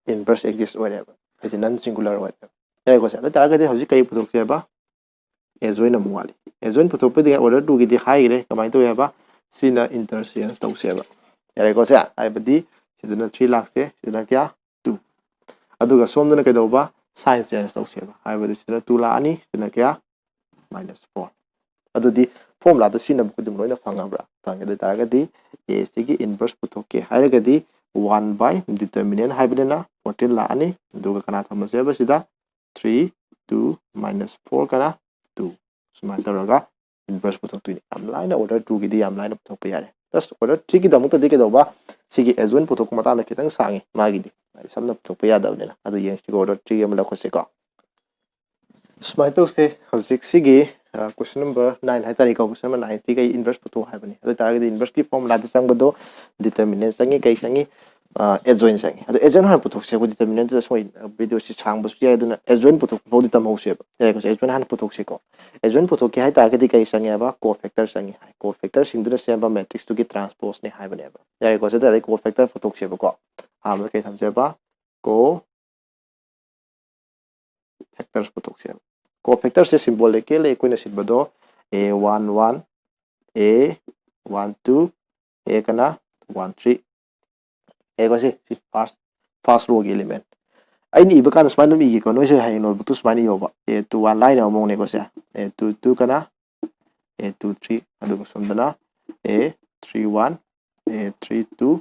inverse exist ꯑꯣꯏꯔꯦꯕ꯫ ꯍꯥꯏꯗꯤ non singular ꯑꯣꯏꯔꯦꯕ꯫ ꯌꯥꯔꯦꯀꯣ ꯁꯦ? ꯑꯗꯨ ꯑꯣꯏꯇꯥꯔꯒꯗꯤ ꯍꯧꯖꯤꯛ ꯀꯔꯤ ꯄꯨꯊꯣꯛꯁꯦꯕ? Adjoint ꯑꯃꯨꯛ ꯋꯥꯠꯂꯤ꯫ Adjoint ꯄꯨꯊꯣꯛꯄꯗꯤ order two ꯒꯤꯗꯤ ꯍꯥꯏꯈ꯭ꯔꯦ꯫ ꯀꯃꯥꯏꯅ ꯇꯧꯋꯦ ꯍꯥꯏꯕ? ꯁꯤꯅ interchange ꯇꯧꯁꯦꯕ꯫ ꯌꯥꯔꯦꯀꯣ ꯁꯦ? ꯍꯥꯏꯕꯗꯤ ꯁꯤꯗꯅ three ꯂꯥꯛꯁꯦ, ꯁꯤꯗꯅ ꯀꯌꯥ? Two꯫ ꯑꯗꯨꯒ ꯁꯣꯝꯗꯅ ꯀꯩꯗꯧꯕ? Sign change ꯇꯧꯁꯦꯕ꯫ ꯍꯥꯏꯕꯗꯤ ꯁꯤꯗꯅ two ꯂꯥꯛꯑꯅꯤ, ꯁꯤꯗꯅ ꯀꯌꯥ? Minus four꯫ ꯑꯗꯨꯗꯤ formula ꯗ ꯁꯤꯖꯤꯟꯅꯕ ꯈꯨꯗꯤꯡꯃꯛ ꯂꯣꯏꯅ ꯐꯪꯉꯕ꯭ꯔꯥ? ꯐꯪꯉꯦ꯫ ꯑꯗꯨ ꯑꯣꯏꯇꯥꯔꯒꯗꯤ A ꯁꯤꯒꯤ inverse ꯄꯨꯊꯣꯛꯀꯦ ꯍꯥꯏꯔꯒꯗꯤ one by determinant ꯍꯥꯏꯕꯅꯤꯅ fourteen ꯂꯥꯛꯑꯅꯤ꯫ ꯑꯗꯨꯒ ꯀꯅꯥ ꯊꯝꯃꯁꯦꯕ ꯁꯤꯗ? Three, two, minus four ꯀꯅꯥ? Two꯫ ꯁꯨꯃꯥꯏꯅ ꯇꯧꯔꯒ inverse ꯄꯨꯊꯣꯛꯇꯣꯏꯅꯤ꯫ ꯌꯥꯝ ꯂꯥꯏꯅ order two ꯒꯤꯗꯤ ꯌꯥꯝ ꯂꯥꯏꯅ ꯄꯨꯊꯣꯛꯄ ꯌꯥꯔꯦ꯫ Just order three ꯒꯤꯗꯃꯛꯇꯗꯤ ꯀꯩꯗꯧꯕ? ꯁꯤꯒꯤ adjoint ꯄꯨꯊꯣꯛꯄ ꯃꯇꯥꯡꯗ ꯈꯤꯇꯪ ꯁꯥꯡꯉꯤ ꯃꯥꯒꯤꯗꯤ꯫ ꯍꯥꯏꯗꯤ ꯁꯝꯅ ꯄꯨꯊꯣꯛꯄ ꯌꯥꯗꯕꯅꯤꯅ꯫ ꯑꯗꯨ ꯌꯦꯡꯁꯤꯀꯣ, order three ꯑꯃ ꯂꯧꯈꯠꯁꯤꯀꯣ꯫ ꯁꯨꯃꯥꯏꯅ ꯇꯧꯁꯦ꯫ ꯍꯧꯖꯤꯛ ꯁꯤꯒꯤ, ꯑ, question number nine ꯍꯥꯏꯇꯥꯔꯦꯀꯣ꯫ Question number nine ꯁꯤ ꯀꯩ inverse ꯄꯨꯊꯣꯛ ꯍꯥꯏꯕꯅꯤ꯫ ꯑꯗꯨ ꯑꯣꯏꯇꯥꯔꯒꯗꯤ inverse ꯀꯤ formula ꯗ ꯆꯪꯕꯗꯣ determinant ꯆꯪꯉꯤ, ꯀꯩ ꯆꯪꯉꯤ? ꯑ, adjoint ꯆꯪꯉꯤ꯫ ꯑꯗꯣ adjoint ꯍꯥꯟꯅ ꯄꯨꯊꯣꯛꯁꯦ꯫ ꯑꯩꯈꯣꯏ determinant ꯇꯨꯗ ꯁꯣꯏ, video ꯁꯤ ꯁꯥꯡꯕꯁꯨ ꯌꯥꯏ, ꯑꯗꯨꯅ adjoint ꯄꯨꯊꯣꯛꯄ ꯐꯥꯎꯗꯤ ꯇꯝꯍꯧꯁꯦꯕ꯫ ꯌꯥꯔꯦꯀꯣ? Adjoint ꯍꯥꯟꯅ ꯄꯨꯊꯣꯛꯁꯤꯀꯣ꯫ Adjoint ꯄꯨꯊꯣꯛꯀꯦ ꯍꯥꯏꯇꯥꯔꯒꯗꯤ ꯀꯩ ꯆꯪꯉꯦꯕ? Cofactor ꯆꯪꯉꯤ ꯍꯥꯏ꯫ Cofactor ꯁꯤꯡꯗꯨꯅ ꯁꯦꯝꯕ matrix ꯇꯨꯒꯤ transpose ꯅꯤ ꯍꯥꯏꯕꯅꯦꯕ꯫ ꯌꯥꯔꯦꯀꯣ? ꯁꯤꯗ ꯑꯩ cofactor ꯄꯨꯊꯣꯛꯁꯦꯕꯀꯣ꯫ ꯑꯍꯥꯟꯕꯗ ꯀꯩ ꯊꯝꯁꯦꯕ? Co factors ꯄꯨꯊꯣꯛꯁꯦꯕ꯫ Cofactor ꯁꯦ symbolic ꯀꯦ ꯂꯩ ꯑꯩꯈꯣꯏꯅ ꯁꯤꯟꯕꯗꯣ A one one, A one two, ꯑꯦ ꯀꯅꯥ ꯋꯥꯟ ꯊ꯭ꯔꯤ꯫ ꯑꯦꯀꯣ ꯁꯤ ꯁꯤ ꯐꯥꯔꯁ ꯐꯥꯔꯁ ꯔꯣꯒꯤ ꯑꯦꯂꯤꯃꯦꯟ꯫ ꯑꯩꯅ ꯏꯕ ꯀꯥꯟꯗ ꯁꯨꯃꯥꯏꯅ ꯑꯗꯨꯝ ꯏꯒꯦꯀꯣ, ꯅꯣꯏꯁꯨ ꯍꯌꯦꯡ ꯅꯣꯠꯕꯨꯛꯇꯨ ꯁꯨꯃꯥꯏꯅ ꯏꯌꯣꯕ꯫ ꯑꯦ ꯇꯨ ꯋꯥꯟ ꯂꯥꯏꯅ ꯃꯑꯣꯡꯅꯦꯀꯣ ꯁꯦ꯫ ꯑꯦ ꯇꯨ ꯇꯨ ꯀꯅꯥ ꯑꯦ ꯇꯨ ꯊ꯭ꯔꯤ, ꯑꯗꯨꯒ ꯁꯣꯝꯗꯅ ꯑꯦ ꯊ꯭ꯔꯤ ꯋꯥꯟ, ꯑꯦ ꯊ꯭ꯔꯤ ꯇꯨ,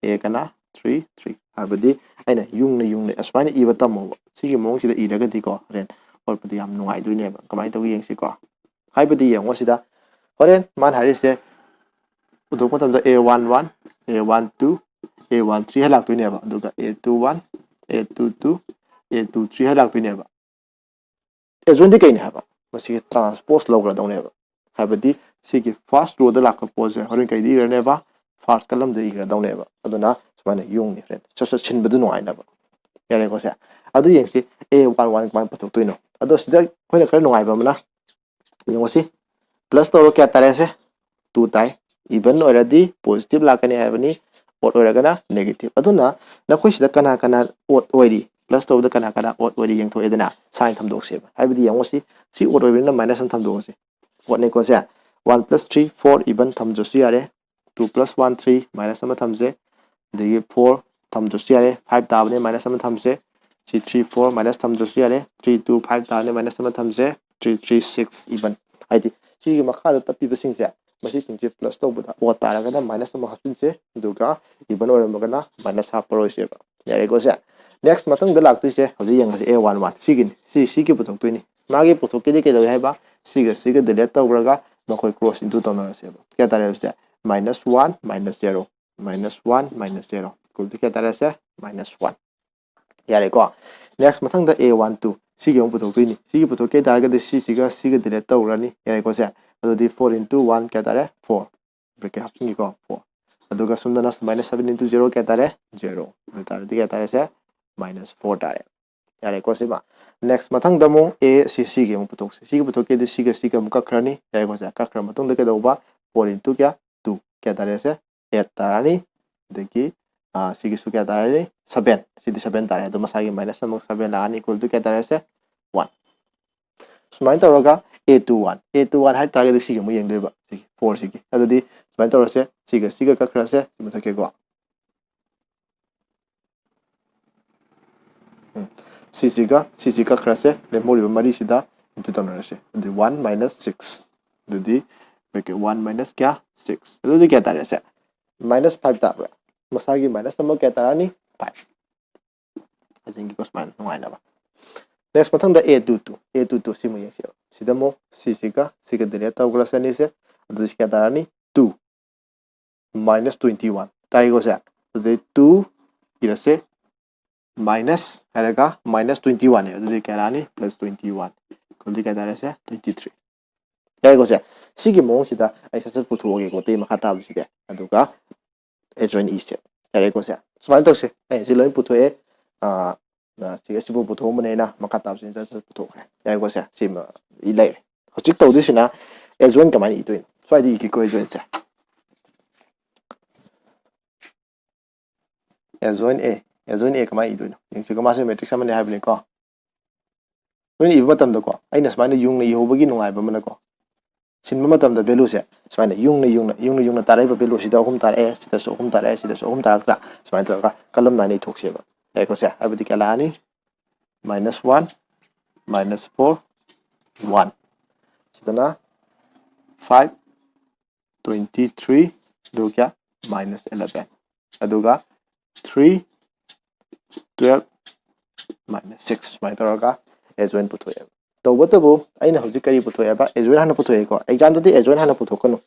ꯑꯦ ꯀꯅꯥ ꯊ꯭ꯔꯤ ꯊ꯭ꯔꯤ꯫ ꯍꯥꯏꯕꯗꯤ ꯑꯩꯅ ꯌꯨꯡꯅ ꯌꯨꯡꯅ ꯑꯁꯨꯃꯥꯏꯅ ꯏꯕ ꯇꯝꯃꯣꯕ꯫ ꯁꯤꯒꯤ ꯃꯑꯣꯡꯁꯤꯗ ꯏꯔꯒꯗꯤꯀꯣ ꯍꯣꯔꯦꯟ ꯍꯣꯠꯄꯗ ꯌꯥꯝ ꯅꯨꯡꯉꯥꯏꯗꯣꯏꯅꯦꯕ꯫ ꯀꯃꯥꯏꯅ ꯇꯧꯒꯦ ꯌꯦꯡꯁꯤꯀꯣ꯫ ꯍꯥꯏꯕꯗꯤ ꯌꯦꯡꯉꯣ ꯁꯤꯗ ꯍꯣꯔꯦꯟ ꯃꯥꯅ ꯍꯥꯏꯔꯤꯁꯦ ꯄꯨꯊꯣꯛꯄ ꯃꯇꯝꯗ ꯑꯦ ꯋꯥꯟ ꯋꯥꯟ, ꯑꯦ ꯋꯥꯟ ꯇꯨ, ꯑꯦ ꯋꯥꯟ ꯊ꯭ꯔꯤ ꯍꯥꯏ ꯂꯥꯛꯇꯣꯏꯅꯦꯕ꯫ ꯑꯗꯨꯒ ꯑꯦ ꯇꯨ ꯋꯥꯟ, ꯑꯦ ꯇꯨ ꯇꯨ, ꯑꯦ ꯇꯨ ꯊ꯭ꯔꯤ ꯍꯥꯏ ꯂꯥꯛꯇꯣꯏꯅꯦꯕ꯫ ꯑꯦꯖꯣꯏꯟꯗꯤ ꯀꯩꯅꯤ ꯍꯥꯏꯕ? ꯃꯁꯤꯒꯤ ꯇ꯭ꯔꯥꯟꯁꯄꯣꯁ ꯂꯧꯈ꯭ꯔꯗꯧꯅꯦꯕ꯫ ꯍꯥꯏꯕꯗꯤ ꯁꯤꯒꯤ ꯐꯥꯔꯁ ꯔꯣꯗ ꯂꯥꯛꯄ ꯄꯣꯠꯁꯦ ꯍꯣꯔꯦꯟ ꯀꯩꯗ ꯏꯔꯅꯦꯕ? ꯐꯥꯔꯁ ꯀꯂꯝꯗ ꯏꯈ꯭ꯔꯗꯧꯅꯦꯕ꯫ ꯑꯗꯨꯅ ꯁꯨꯃꯥꯏꯅ ꯌꯨꯡꯅꯤ ꯍꯣꯔꯦꯟ ꯁꯠ ꯁꯠ ꯁꯤꯟꯕꯗꯨ ꯅꯨꯡꯉꯥꯏꯅꯕ꯫ ꯌꯥꯔꯦꯀꯣ ꯁꯦ? ꯑꯗꯨ ꯌꯦꯡꯁꯤ ꯑꯦ ꯋꯥꯟ ꯋꯥꯟ ꯀꯃꯥꯏꯅ ꯄꯨꯊꯣꯛꯇꯣꯏꯅꯣ꯫ ꯑꯗꯣ ꯁꯤꯗ ꯑꯩꯈꯣꯏꯅ ꯈꯔ ꯅꯨꯡꯉꯥꯏꯕ ꯑꯃꯅ ꯌꯦꯡꯉꯨꯁꯤ, ꯄ꯭ꯂꯁ ꯇꯧꯔꯒ ꯀꯌꯥ ꯇꯥꯔꯦ ꯁꯦ? ꯇꯨ ꯇꯥꯏ꯫ ꯏꯚꯟ ꯑꯣꯏꯔꯗꯤ ꯄꯣꯖꯤꯇꯤꯚ ꯂꯥꯛꯀꯅꯤ ꯍꯥꯏꯕꯅꯤ, ꯑꯣꯗ ꯑꯣꯏꯔꯒꯅ ꯅꯦꯒꯦꯇꯤꯚ꯫ ꯑꯗꯨꯅ ꯅꯈꯣꯏꯁꯤꯗ ꯀꯅꯥ ꯀꯅꯥ ꯑꯣꯗ ꯑꯣꯏꯔꯤ, ꯄ꯭ꯂꯁ ꯇꯧꯕꯗ ꯀꯅꯥ ꯀꯅꯥ ꯑꯣꯗ ꯑꯣꯏꯔꯤ ꯌꯦꯡꯊꯣꯛꯑꯦꯗꯅ ꯁꯥꯏꯟ ꯊꯝꯗꯣꯛꯁꯦꯕ꯫ ꯍꯥꯏꯕꯗꯤ ꯌꯦꯡꯉꯨꯁꯤ, ꯁꯤ ꯑꯣꯗ ꯑꯣꯏꯕꯅꯤꯅ ꯃꯥꯏꯅꯁ ꯑꯃ ꯊꯝꯗꯣꯛꯑꯁꯤ꯫ ꯑꯣꯗꯅꯦꯀꯣ ꯁꯦ꯫ One plus three four even ꯊꯝꯗ꯭ꯔꯁꯨ ꯌꯥꯔꯦ꯫ Two plus one three minus ꯑꯃ ꯊꯝꯁꯦ꯫ ꯑꯗꯒꯤ ꯐꯣꯔ ꯊꯝꯗ꯭ꯔꯁꯨ ꯌꯥꯔꯦ, ꯐꯥꯏꯚ ꯇꯥꯕꯅꯦ ꯃꯥꯏꯅꯁ ꯑꯃ ꯊꯝꯁꯦ꯫ ꯁꯤ ꯊ꯭ꯔꯤ ꯐꯣꯔ ꯃꯥꯏꯅꯁ ꯊꯝꯗ꯭ꯔꯁꯨ ꯌꯥꯔꯦ꯫ ꯊ꯭ꯔꯤ ꯇꯨ ꯐꯥꯏꯚ ꯇꯥꯕꯅꯦ ꯃꯥꯏꯅꯁ ꯑꯃ ꯊꯝꯁꯦ꯫ Three three six even. ꯍꯥꯏꯗꯤ ꯁꯤꯒꯤ ꯃꯈꯥꯗ ꯇꯞꯄꯤꯕꯁꯤꯡꯁꯦ ꯃꯁꯤꯁꯤꯡꯁꯦ ꯄ꯭ꯂꯁ ꯇꯧꯕꯗ ꯑꯣꯗ ꯇꯥꯔꯒꯅ ꯃꯥꯏꯅꯁ ꯑꯃ ꯍꯥꯞꯆꯤꯟꯁꯦ, ꯑꯗꯨꯒ ꯏꯚꯟ ꯑꯣꯏꯔꯝꯃꯒꯅ ꯃꯥꯏꯅꯁ ꯍꯥꯞꯄꯔꯣꯏꯁꯦꯕ꯫ ꯌꯥꯔꯦꯀꯣ ꯁꯦ? ꯅꯦꯛꯁ ꯃꯊꯪꯗ ꯂꯥꯛꯇꯣꯏꯁꯦ ꯍꯧꯖꯤꯛ ꯌꯦꯡꯉꯁꯤ, ꯑꯦ ꯋꯥꯟ ꯋꯥꯟ ꯁꯤꯒꯤꯅꯤ꯫ ꯁꯤ ꯁꯤꯒꯤ ꯄꯨꯊꯣꯛꯇꯣꯏꯅꯤ꯫ ꯃꯥꯒꯤ ꯄꯨꯊꯣꯛꯀꯦꯗꯤ ꯀꯩꯗꯧꯏ ꯍꯥꯏꯕ? ꯁꯤꯒ ꯁꯤꯒ ꯗꯤꯂꯦꯠ ꯇꯧꯈ꯭ꯔꯒ ꯃꯈꯣꯏ ꯀ꯭ꯔꯣꯁ ꯏꯟꯇꯨ ꯇꯧꯅꯔꯁꯦꯕ꯫ ꯀꯌꯥ ꯇꯥꯔꯦ ꯍꯧꯖꯤꯛ? Minus one minus zero. Minus one minus zero equal two ꯀꯌꯥ ꯇꯥꯔꯦ ꯁꯦ? Minus one. ꯌꯥꯔꯦꯀꯣ? ꯅꯦꯛꯁ ꯃꯊꯪꯗ ꯑꯦ ꯋꯥꯟ ꯇꯨ ꯁꯤꯒꯤ ꯑꯃꯨꯛ ꯄꯨꯊꯣꯛꯇꯣꯏꯅꯤ꯫ ꯁꯤꯒꯤ ꯄꯨꯊꯣꯛꯀꯦ ꯇꯥꯔꯒꯗꯤ ꯁꯤꯁꯤꯒ ꯁꯤꯒ ꯗꯤꯂꯦꯠ ꯇꯧꯔꯅꯤ꯫ ꯌꯥꯔꯦꯀꯣ ꯁꯦ? ꯑꯗꯨꯗꯤ ꯐꯣꯔ ꯏꯟꯇꯨ ꯋꯥꯟ ꯀꯌꯥ ꯇꯥꯔꯦ? ꯐꯣꯔ꯫ ꯕ꯭ꯔꯦꯀꯦꯠ ꯍꯥꯞꯆꯤꯟꯈꯤꯀꯣ, ꯐꯣꯔ꯫ ꯑꯗꯨꯒ ꯁꯣꯝꯗꯅ ꯃꯥꯏꯅꯁ ꯁꯚꯦꯟ ꯏꯟꯇꯨ ꯖꯦꯔꯣ ꯀꯌꯥ ꯇꯥꯔꯦ? ꯖꯦꯔꯣ꯫ ꯑꯗꯨ ꯇꯥꯔꯗꯤ ꯀꯌꯥ ꯇꯥꯔꯦ ꯁꯦ? ꯃꯥꯏꯅꯁ ꯐꯣꯔ ꯇꯥꯔꯦ꯫ ꯌꯥꯔꯦꯀꯣ ꯁꯤꯃ? ꯅꯦꯛꯁ ꯃꯊꯪꯗ ꯑꯃꯨꯛ ꯑꯦ ꯁꯤ ꯁꯤꯒꯤ ꯑꯃꯨꯛ ꯄꯨꯊꯣꯛꯁꯤ꯫ ꯁꯤꯒꯤ ꯄꯨꯊꯣꯛꯀꯦꯗꯤ ꯁꯤꯒ ꯁꯤꯒ ꯑꯃꯨꯛ ꯀꯛꯈ꯭ꯔꯅꯤ꯫ ꯌꯥꯔꯦꯀꯣ ꯁꯦ? ꯀꯛꯈ꯭ꯔ ꯃꯇꯨꯡꯗ ꯀꯩꯗꯧꯕ? ꯐꯣꯔ ꯏꯟꯇꯨ ꯀꯌꯥ? ꯇꯨ꯫ ꯀꯌꯥ ꯇꯥꯔꯦ ꯁꯦ? ꯑꯦꯠ ꯇꯥꯔꯅꯤ꯫ ꯑꯗꯒꯤ ꯑꯥ, ꯁꯤꯒꯤꯁꯨ ꯀꯌꯥ ꯇꯥꯔꯅꯤ? ꯁꯚꯦꯟ꯫ ꯁꯤꯗꯤ ꯁꯚꯦꯟ ꯇꯥꯔꯦ꯫ ꯑꯗꯣ ꯃꯁꯥꯒꯤ ꯃꯥꯏꯅꯁ ꯑꯃꯨꯛ ꯁꯚꯦꯟ ꯂꯥꯛꯑꯅꯤ, ꯏꯀ꯭ꯋꯦꯜ ꯇꯨ ꯀꯌꯥ ꯇꯥꯔꯦ ꯁꯦ? ꯋꯥꯟ꯫ ꯁꯨꯃꯥꯏꯅ ꯇꯧꯔꯒ ꯑꯦ ꯇꯨ ꯋꯥꯟ, ꯑꯦ ꯇꯨ ꯋꯥꯟ ꯍꯥꯏ ꯇꯥꯔꯒꯗꯤ ꯁꯤꯒꯤ ꯑꯃꯨꯛ ꯌꯦꯡꯗꯣꯏꯕ, ꯁꯤꯒꯤ ꯐꯣꯔꯁꯤꯒꯤ꯫ ꯑꯗꯨꯗꯤ ꯁꯨꯃꯥꯏꯅ ꯇꯧꯔꯁꯦ, ꯁꯤꯒ ꯁꯤꯒ ꯀꯛꯈ꯭ꯔꯁꯦ, ꯁꯤ ꯃꯊꯛꯀꯤꯀꯣ꯫ ꯎꯝ꯫ ꯁꯤꯁꯤꯒ ꯁꯤꯁꯤ ꯀꯛꯈ꯭ꯔꯁꯦ, ꯂꯦꯝꯍꯧꯔꯤꯕ ꯃꯔꯤꯁꯤꯗ into ꯇꯧꯅꯔꯁꯦ꯫ ꯑꯗꯨꯗꯤ one minus six, ꯑꯗꯨꯗꯤ bracket one minus ꯀꯌꯥ? Six꯫ ꯑꯗꯨꯗꯤ ꯀꯌꯥ ꯇꯥꯔꯦ ꯁꯦ? Minus five ꯇꯥꯕ꯭ꯔꯥ? ꯃꯁꯥꯒꯤ minus number ꯀꯌꯥ ꯇꯥꯔꯛꯑꯅꯤ? Five꯫ ꯍꯥꯏꯖꯤꯟꯈꯤꯀꯣ ꯁꯨꯃꯥꯏꯅ ꯅꯨꯡꯉꯥꯏꯅꯕ꯫ Next, ꯃꯊꯪꯗ a two two, a two two ꯁꯤꯃꯨꯛ ꯌꯦꯡꯁꯦꯕ꯫ ꯁꯤꯗ ꯑꯃꯨꯛ ꯁꯤꯁꯤꯒ ꯁꯤꯒ delete ꯇꯧꯈ꯭ꯔꯁꯦ ꯑꯅꯤꯁꯦ꯫ ꯑꯗꯨꯗꯤ ꯁꯤ ꯀꯌꯥ ꯇꯥꯔꯅꯤ? Two minus twenty one ꯇꯥꯏꯀꯣ ꯁꯦ? ꯑꯗꯨꯗꯤ two ꯏꯔꯁꯦ, minus ꯍꯥꯏꯔꯒ minus twenty one ꯅꯦ꯫ ꯑꯗꯨꯗꯤ ꯀꯌꯥ ꯂꯥꯛꯑꯅꯤ? Plus twenty one꯫ ꯑꯗꯨꯗꯤ ꯀꯌꯥ ꯇꯥꯔꯦ ꯁꯦ? Twenty three꯫ ꯌꯥꯏꯀꯣ ꯁꯦ? ꯁꯤꯒꯤ ꯃꯑꯣꯡꯁꯤꯗ ꯑꯩ ꯁꯠ ꯁꯠ ꯄꯨꯊꯣꯛꯑꯒꯦꯀꯣ, ꯑꯇꯩ ꯃꯈꯥ ꯇꯥꯕꯁꯤꯗꯤ꯫ ꯑꯗꯨꯒ H one E ꯁꯦ꯫ ꯌꯥꯔꯦꯀꯣ ꯁꯦ? ꯁꯨꯃꯥꯏꯅ ꯇꯧꯁꯦ꯫ ꯑꯩ ꯁꯤ ꯂꯣꯏ ꯄꯨꯊꯣꯛꯑꯦ꯫ ꯑꯥ, ꯑꯥ, ꯁꯤ ꯑꯁꯤꯕꯨ ꯄꯨꯊꯣꯛꯑꯝꯕꯅꯦ ꯑꯩꯅ, ꯃꯈꯥ ꯇꯥꯕꯁꯤꯅ ꯁꯠ ꯁꯠ ꯄꯨꯊꯣꯛꯈ꯭ꯔꯦ꯫ ꯌꯥꯔꯦꯀꯣ ꯁꯦ? ꯁꯤꯃ ꯏ ꯂꯩꯔꯦ꯫ ꯍꯧꯖꯤꯛ ꯇꯧꯗꯣꯏꯁꯤꯅ H one ꯀꯃꯥꯏꯅ ꯏꯗꯣꯏꯅꯣ? ꯁ꯭ꯋꯥꯏꯗ ꯏꯒꯦꯀꯣ H one say. H one A, H one A ꯀꯃꯥꯏꯅ ꯏꯗꯣꯏꯅꯣ? ꯌꯦꯡꯁꯤꯀꯣ, ꯃꯥꯁꯨ matrix ꯑꯃꯅꯤ ꯍꯥꯏꯕꯅꯤꯀꯣ꯫ ꯅꯣꯏꯅ ꯏꯕ ꯃꯇꯝꯗꯀꯣ, ꯑꯩꯅ ꯁꯨꯃꯥꯏꯅ ꯌꯨꯡꯅ ꯏꯍꯧꯕꯒꯤ ꯅꯨꯡꯉꯥꯏꯕ ꯑꯃꯅꯀꯣ, ꯁꯤꯟꯕ ꯃꯇꯝꯗ value ꯁꯦ ꯁꯨꯃꯥꯏꯅ ꯌꯨꯡꯅ, ꯌꯨꯡꯅ, ꯌꯨꯡꯅ, ꯌꯨꯡꯅ ꯇꯥꯔꯛꯏꯕ value ꯁꯤꯗ ꯑꯍꯨꯝ ꯇꯥꯔꯛꯑꯦ, ꯁꯤꯗꯁꯨ ꯑꯍꯨꯝ ꯇꯥꯔꯛꯑꯦ, ꯁꯤꯗꯁꯨ ꯑꯍꯨꯝ ꯇꯥꯔꯛꯇ꯭ꯔꯥ? ꯁꯨꯃꯥꯏꯅ ꯇꯧꯔꯒ column ꯅꯥꯏꯅ ꯏꯊꯣꯛꯁꯦꯕ꯫ ꯌꯥꯏꯀꯣ ꯁꯦ? ꯍꯥꯏꯕꯗꯤ ꯀꯌꯥ ꯂꯥꯛꯑꯅꯤ? Minus one, minus four, one꯫ ꯁꯤꯗꯅ five, twenty three, ꯑꯗꯨꯒ ꯀꯌꯥ? Minus eleven꯫ ꯑꯗꯨꯒ three, twelve, minus six꯫ ꯁꯨꯃꯥꯏꯅ ꯇꯧꯔꯒ H one ꯄꯨꯊꯣꯛꯑꯦꯕ꯫ ꯇꯧꯕꯇꯕꯨ ꯑꯩꯅ ꯍꯧꯖꯤꯛ ꯀꯔꯤ ꯄꯨꯊꯣꯛꯑꯦꯕ? H one ꯍꯥꯟꯅ ꯄꯨꯊꯣꯛꯑꯦꯀꯣ꯫ Exam ꯗꯗꯤ H one ꯍꯥꯟꯅ ꯄꯨꯊꯣꯛꯀꯅꯨ꯫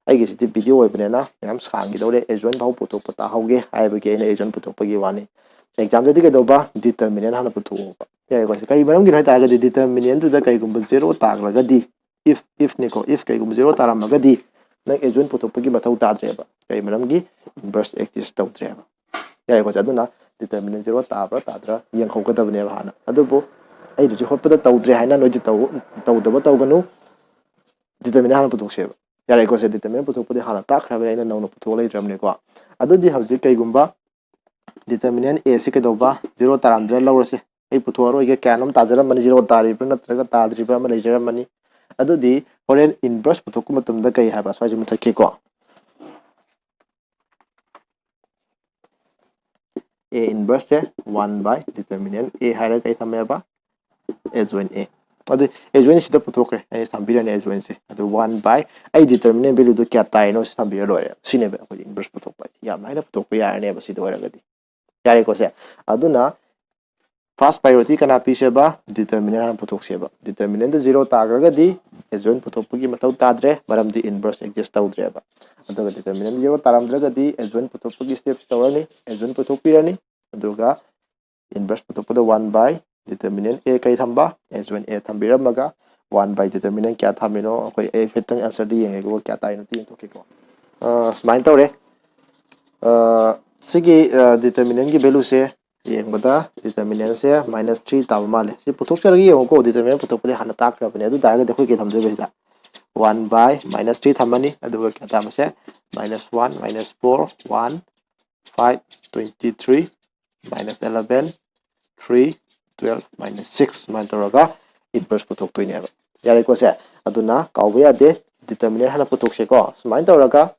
ꯑꯩꯒꯤꯁꯤꯗꯤ video ꯑꯣꯏꯕꯅꯤꯅ ꯌꯥꯝ ꯁꯥꯡꯈꯤꯗꯧꯔꯦ꯫ H one ꯐꯥꯎ ꯄꯨꯊꯣꯛꯄ ꯇꯥꯍꯧꯒꯦ ꯍꯥꯏꯕꯒꯤ ꯑꯩꯅ H one ꯄꯨꯊꯣꯛꯄꯒꯤ ꯋꯥꯅꯤ꯫ Exam ꯗꯗꯤ ꯀꯩꯗꯧꯕ? Determinant ꯍꯥꯟꯅ ꯄꯨꯊꯣꯛꯑꯣꯕ꯫ ꯌꯥꯏꯀꯣ? ꯁꯤ ꯀꯔꯤ ꯃꯔꯝꯒꯤꯅꯣ ꯍꯥꯏ ꯇꯥꯔꯒꯗꯤ, determinant ꯇꯨꯗ ꯀꯩꯒꯨꯝꯕ zero ꯇꯥꯈ꯭ꯔꯒꯗꯤ, if, if ꯅꯤꯀꯣ, if ꯀꯩꯒꯨꯝꯕ zero ꯇꯥꯔꯝꯃꯒꯗꯤ ꯅꯪ H one ꯄꯨꯊꯣꯛꯄꯒꯤ ꯃꯊꯧ ꯇꯥꯗ꯭ꯔꯦꯕ꯫ ꯀꯔꯤ ꯃꯔꯝꯒꯤ? Inverse exist ꯇꯧꯗ꯭ꯔꯦꯕ꯫ ꯌꯥꯏꯀꯣ? ꯑꯗꯨꯅ determinant zero ꯇꯥꯕ꯭ꯔꯥ ꯇꯥꯗ꯭ꯔꯥ ꯌꯦꯡꯍꯧꯒꯗꯕꯅꯦꯕ ꯍꯥꯟꯅ꯫ ꯑꯗꯨꯕꯨ ꯑꯩ ꯍꯧꯖꯤꯛ ꯍꯣꯠꯄꯗ ꯇꯧꯗ꯭ꯔꯦ ꯍꯥꯏꯅ ꯅꯣꯏꯗꯤ ꯇꯧ-, ꯇꯧꯗꯕ ꯇꯧꯒꯅꯨ꯫ Determinant ꯍꯥꯟꯅ ꯄꯨꯊꯣꯛꯁꯦꯕ꯫ ꯌꯥꯔꯦꯀꯣ? ꯁꯦ, determinant ꯄꯨꯊꯣꯛꯄꯗꯤ ꯍꯥꯟꯅ ꯇꯥꯛꯈ꯭ꯔꯕꯅꯤꯅ ꯑꯩꯅ ꯅꯧꯅ ꯄꯨꯊꯣꯛꯑ ꯂꯩꯇ꯭ꯔꯕꯅꯤꯀꯣ꯫ ꯑꯗꯨꯗꯤ ꯍꯧꯖꯤꯛ ꯀꯩꯒꯨꯝꯕ determinant A ꯁꯤ ꯀꯩꯗꯧꯕ? Zero ꯇꯥꯔꯝꯗ꯭ꯔꯦ ꯂꯧꯔꯁꯦ꯫ ꯑꯩ ꯄꯨꯊꯣꯛꯑꯔꯣꯏꯒꯦ, ꯀꯌꯥꯅꯣꯝ ꯇꯥꯖꯔꯝꯃꯅꯤ, zero ꯇꯥꯔꯤꯕ꯭ꯔꯥ ꯅꯠꯇ꯭ꯔꯒ ꯇꯥꯗ꯭ꯔꯤꯕ꯭ꯔꯥ ꯑꯃ ꯂꯩꯖꯔꯝꯃꯅꯤ꯫ ꯑꯗꯨꯗꯤ ꯍꯣꯔꯦꯟ inverse ꯄꯨꯊꯣꯛꯄ ꯃꯇꯝꯗ ꯀꯩ ꯍꯥꯏꯕ? ꯁ꯭ꯋꯥꯏꯁꯦ ꯃꯨꯊꯠꯀꯦꯀꯣ꯫ A inverse say one by determinant A ꯍꯥꯏꯔꯒ ꯑꯩ ꯊꯝꯃꯦꯕ, adjoint A꯫ ꯑꯗꯨ adjoint ꯁꯤꯗ ꯄꯨꯊꯣꯛꯈ꯭ꯔꯦ, ꯑꯩ ꯊꯝꯕꯤꯔꯅꯤ adjoint ꯁꯦ꯫ ꯑꯗꯨ one by, ꯑꯩ determinant value ꯗꯨ ꯀꯌꯥ ꯇꯥꯏꯅꯣ ꯁꯤ ꯊꯝꯕꯤꯔ ꯂꯣꯏꯔꯦ꯫ ꯁꯤꯅꯦꯕ ꯑꯩꯈꯣꯏ inverse ꯄꯨꯊꯣꯛꯄ ꯍꯥꯏꯁꯦ꯫ ꯌꯥꯝ ꯂꯥꯏꯅ ꯄꯨꯊꯣꯛꯄ ꯌꯥꯔꯅꯦꯕ ꯁꯤꯗ ꯑꯣꯏꯔꯒꯗꯤ꯫ ꯌꯥꯔꯦꯀꯣ ꯁꯦ? ꯑꯗꯨꯅ first priority ꯀꯅꯥ ꯄꯤꯁꯦꯕ? Determinant ꯍꯥꯟꯅ ꯄꯨꯊꯣꯛꯁꯦꯕ꯫ Determinant ꯗ zero ꯇꯥꯈ꯭ꯔꯒꯗꯤ adjoint ꯄꯨꯊꯣꯛꯄꯒꯤ ꯃꯊꯧ ꯇꯥꯗ꯭ꯔꯦ, ꯃꯔꯝꯗꯤ inverse exist ꯇꯧꯗ꯭ꯔꯦꯕ꯫ ꯑꯗꯨꯒ determinant zero ꯇꯥꯔꯝꯗ꯭ꯔꯒꯗꯤ adjoint ꯄꯨꯊꯣꯛꯄꯒꯤ step ꯁꯤ ꯇꯧꯔꯅꯤ, adjoint ꯄꯨꯊꯣꯛꯄꯤꯔꯅꯤ꯫ ꯑꯗꯨꯒ inverse ꯄꯨꯊꯣꯛꯄꯗ one by determinant A ꯀꯩ ꯊꯝꯕ? Adjoint A ꯊꯝꯕꯤꯔꯝꯃꯒ one by determinant ꯀꯌꯥ ꯊꯝꯃꯤꯅꯣ ꯑꯩꯈꯣꯏ, ꯑꯩ ꯍꯥꯏꯐꯦꯠꯇꯪ answer ꯗꯨ ꯌꯦꯡꯉꯦꯀꯣ, ꯀꯌꯥ ꯇꯥꯏꯅꯣ ꯑꯝꯇ ꯌꯦꯡꯊꯣꯛꯀꯦꯀꯣ꯫ ꯑ, ꯁꯨꯃꯥꯏꯅ ꯇꯧꯔꯦ꯫ ꯑ, ꯁꯤꯒꯤ, ꯑ, determinant ꯀꯤ value ꯁꯦ ꯌꯦꯡꯕꯗ determinant ꯁꯦ minus three ꯇꯥꯕ ꯃꯥꯜꯂꯦ꯫ ꯁꯤ ꯄꯨꯊꯣꯛꯆꯔꯒ ꯌꯦꯡꯉꯨꯀꯣ, determinant ꯄꯨꯊꯣꯛꯄꯗꯤ ꯍꯥꯟꯅ ꯇꯥꯛꯈ꯭ꯔꯕꯅꯦ꯫ ꯑꯗꯨ ꯇꯥꯔꯒꯗꯤ ꯑꯩꯈꯣꯏ ꯀꯩ ꯊꯝꯗꯣꯏꯕ ꯁꯤꯗ? One by minus three ꯊꯝꯃꯅꯤ꯫ ꯑꯗꯨꯒ ꯀꯌꯥ ꯇꯥꯕꯁꯦ? Minus one, minus four, one, five, twenty three, minus eleven, three, twelve, minus six, ꯁꯨꯃꯥꯏꯅ ꯇꯧꯔꯒ inverse ꯄꯨꯊꯣꯛꯇꯣꯏꯅꯦꯕ꯫ ꯌꯥꯔꯦꯀꯣ ꯁꯦ? ꯑꯗꯨꯅ ꯀꯥꯎꯕ ꯌꯥꯗꯦ, determinant ꯍꯥꯟꯅ ꯄꯨꯊꯣꯛꯁꯦꯀꯣ꯫ ꯁꯨꯃꯥꯏꯅ ꯇꯧꯔꯒ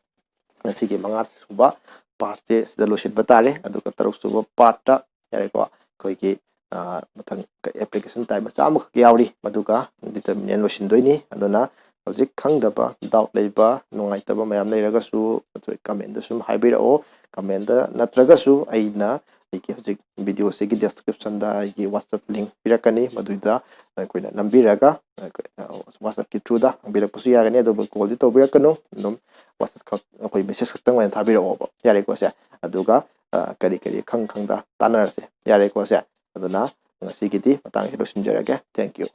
ꯉꯁꯤꯒꯤ ꯃꯉꯥ ꯁꯨꯕ part ꯁꯦ ꯁꯤꯗ ꯂꯣꯏꯁꯤꯟꯕ ꯇꯥꯔꯦ꯫ ꯑꯗꯨꯒ ꯇꯔꯨꯛ ꯁꯨꯕ part ꯇ, ꯌꯥꯔꯦꯀꯣ, ꯑꯩꯈꯣꯏꯒꯤ, ꯑ, ꯃꯊꯪ application type ꯃꯆꯥ ꯑꯃꯈꯛ ꯌꯥꯎꯔꯤ, ꯃꯗꯨꯒ determinant ꯂꯣꯏꯁꯤꯟꯗꯣꯏꯅꯤ꯫ ꯑꯗꯨꯅ ꯍꯧꯖꯤꯛ ꯈꯪꯗꯕ, doubt ꯂꯩꯕ, ꯅꯨꯡꯉꯥꯏꯇꯕ ꯃꯌꯥꯝ ꯂꯩꯔꯒꯁꯨ comment ꯗ ꯁꯨꯝ ꯍꯥꯏꯕꯤꯔꯛꯑꯣ꯫ Comment ꯗ ꯅꯠꯇ꯭ꯔꯒꯁꯨ ꯑꯩꯅ ꯑꯩꯒꯤ ꯍꯧꯖꯤꯛ video ꯁꯤꯒꯤ description ꯗ ꯑꯩꯒꯤ WhatsApp link ꯄꯤꯔꯛꯀꯅꯤ, ꯃꯗꯨꯗ ꯑꯩꯈꯣꯏꯅ ꯅꯝꯕꯤꯔꯒ, ꯑ, WhatsApp ꯀꯤ through ꯗ ꯍꯪꯕꯤꯔꯛꯄꯁꯨ ꯌꯥꯒꯅꯤ꯫ ꯑꯗꯨꯕꯨ call ꯗꯤ ꯇꯧꯕꯤꯔꯛꯀꯅꯨ, ꯑꯗꯨꯝ WhatsApp ꯈꯛ, ꯑꯩꯈꯣꯏ message ꯈꯛꯇꯪ ꯑꯣꯏꯅ ꯊꯥꯕꯤꯔꯛꯑꯣꯕ꯫ ꯌꯥꯔꯦꯀꯣ ꯁꯦ? ꯑꯗꯨꯒ, ꯑ, ꯀꯔꯤ ꯀꯔꯤ ꯈꯪ ꯈꯪꯗ ꯇꯥꯟꯅꯔꯁꯦ꯫ ꯌꯥꯔꯦꯀꯣ ꯁꯦ? ꯑꯗꯨꯅ ꯉꯁꯤꯒꯤꯗꯤ ꯃꯇꯥꯡꯁꯤ ꯂꯣꯏꯁꯤꯟꯖꯔꯒꯦ꯫ Thank you꯫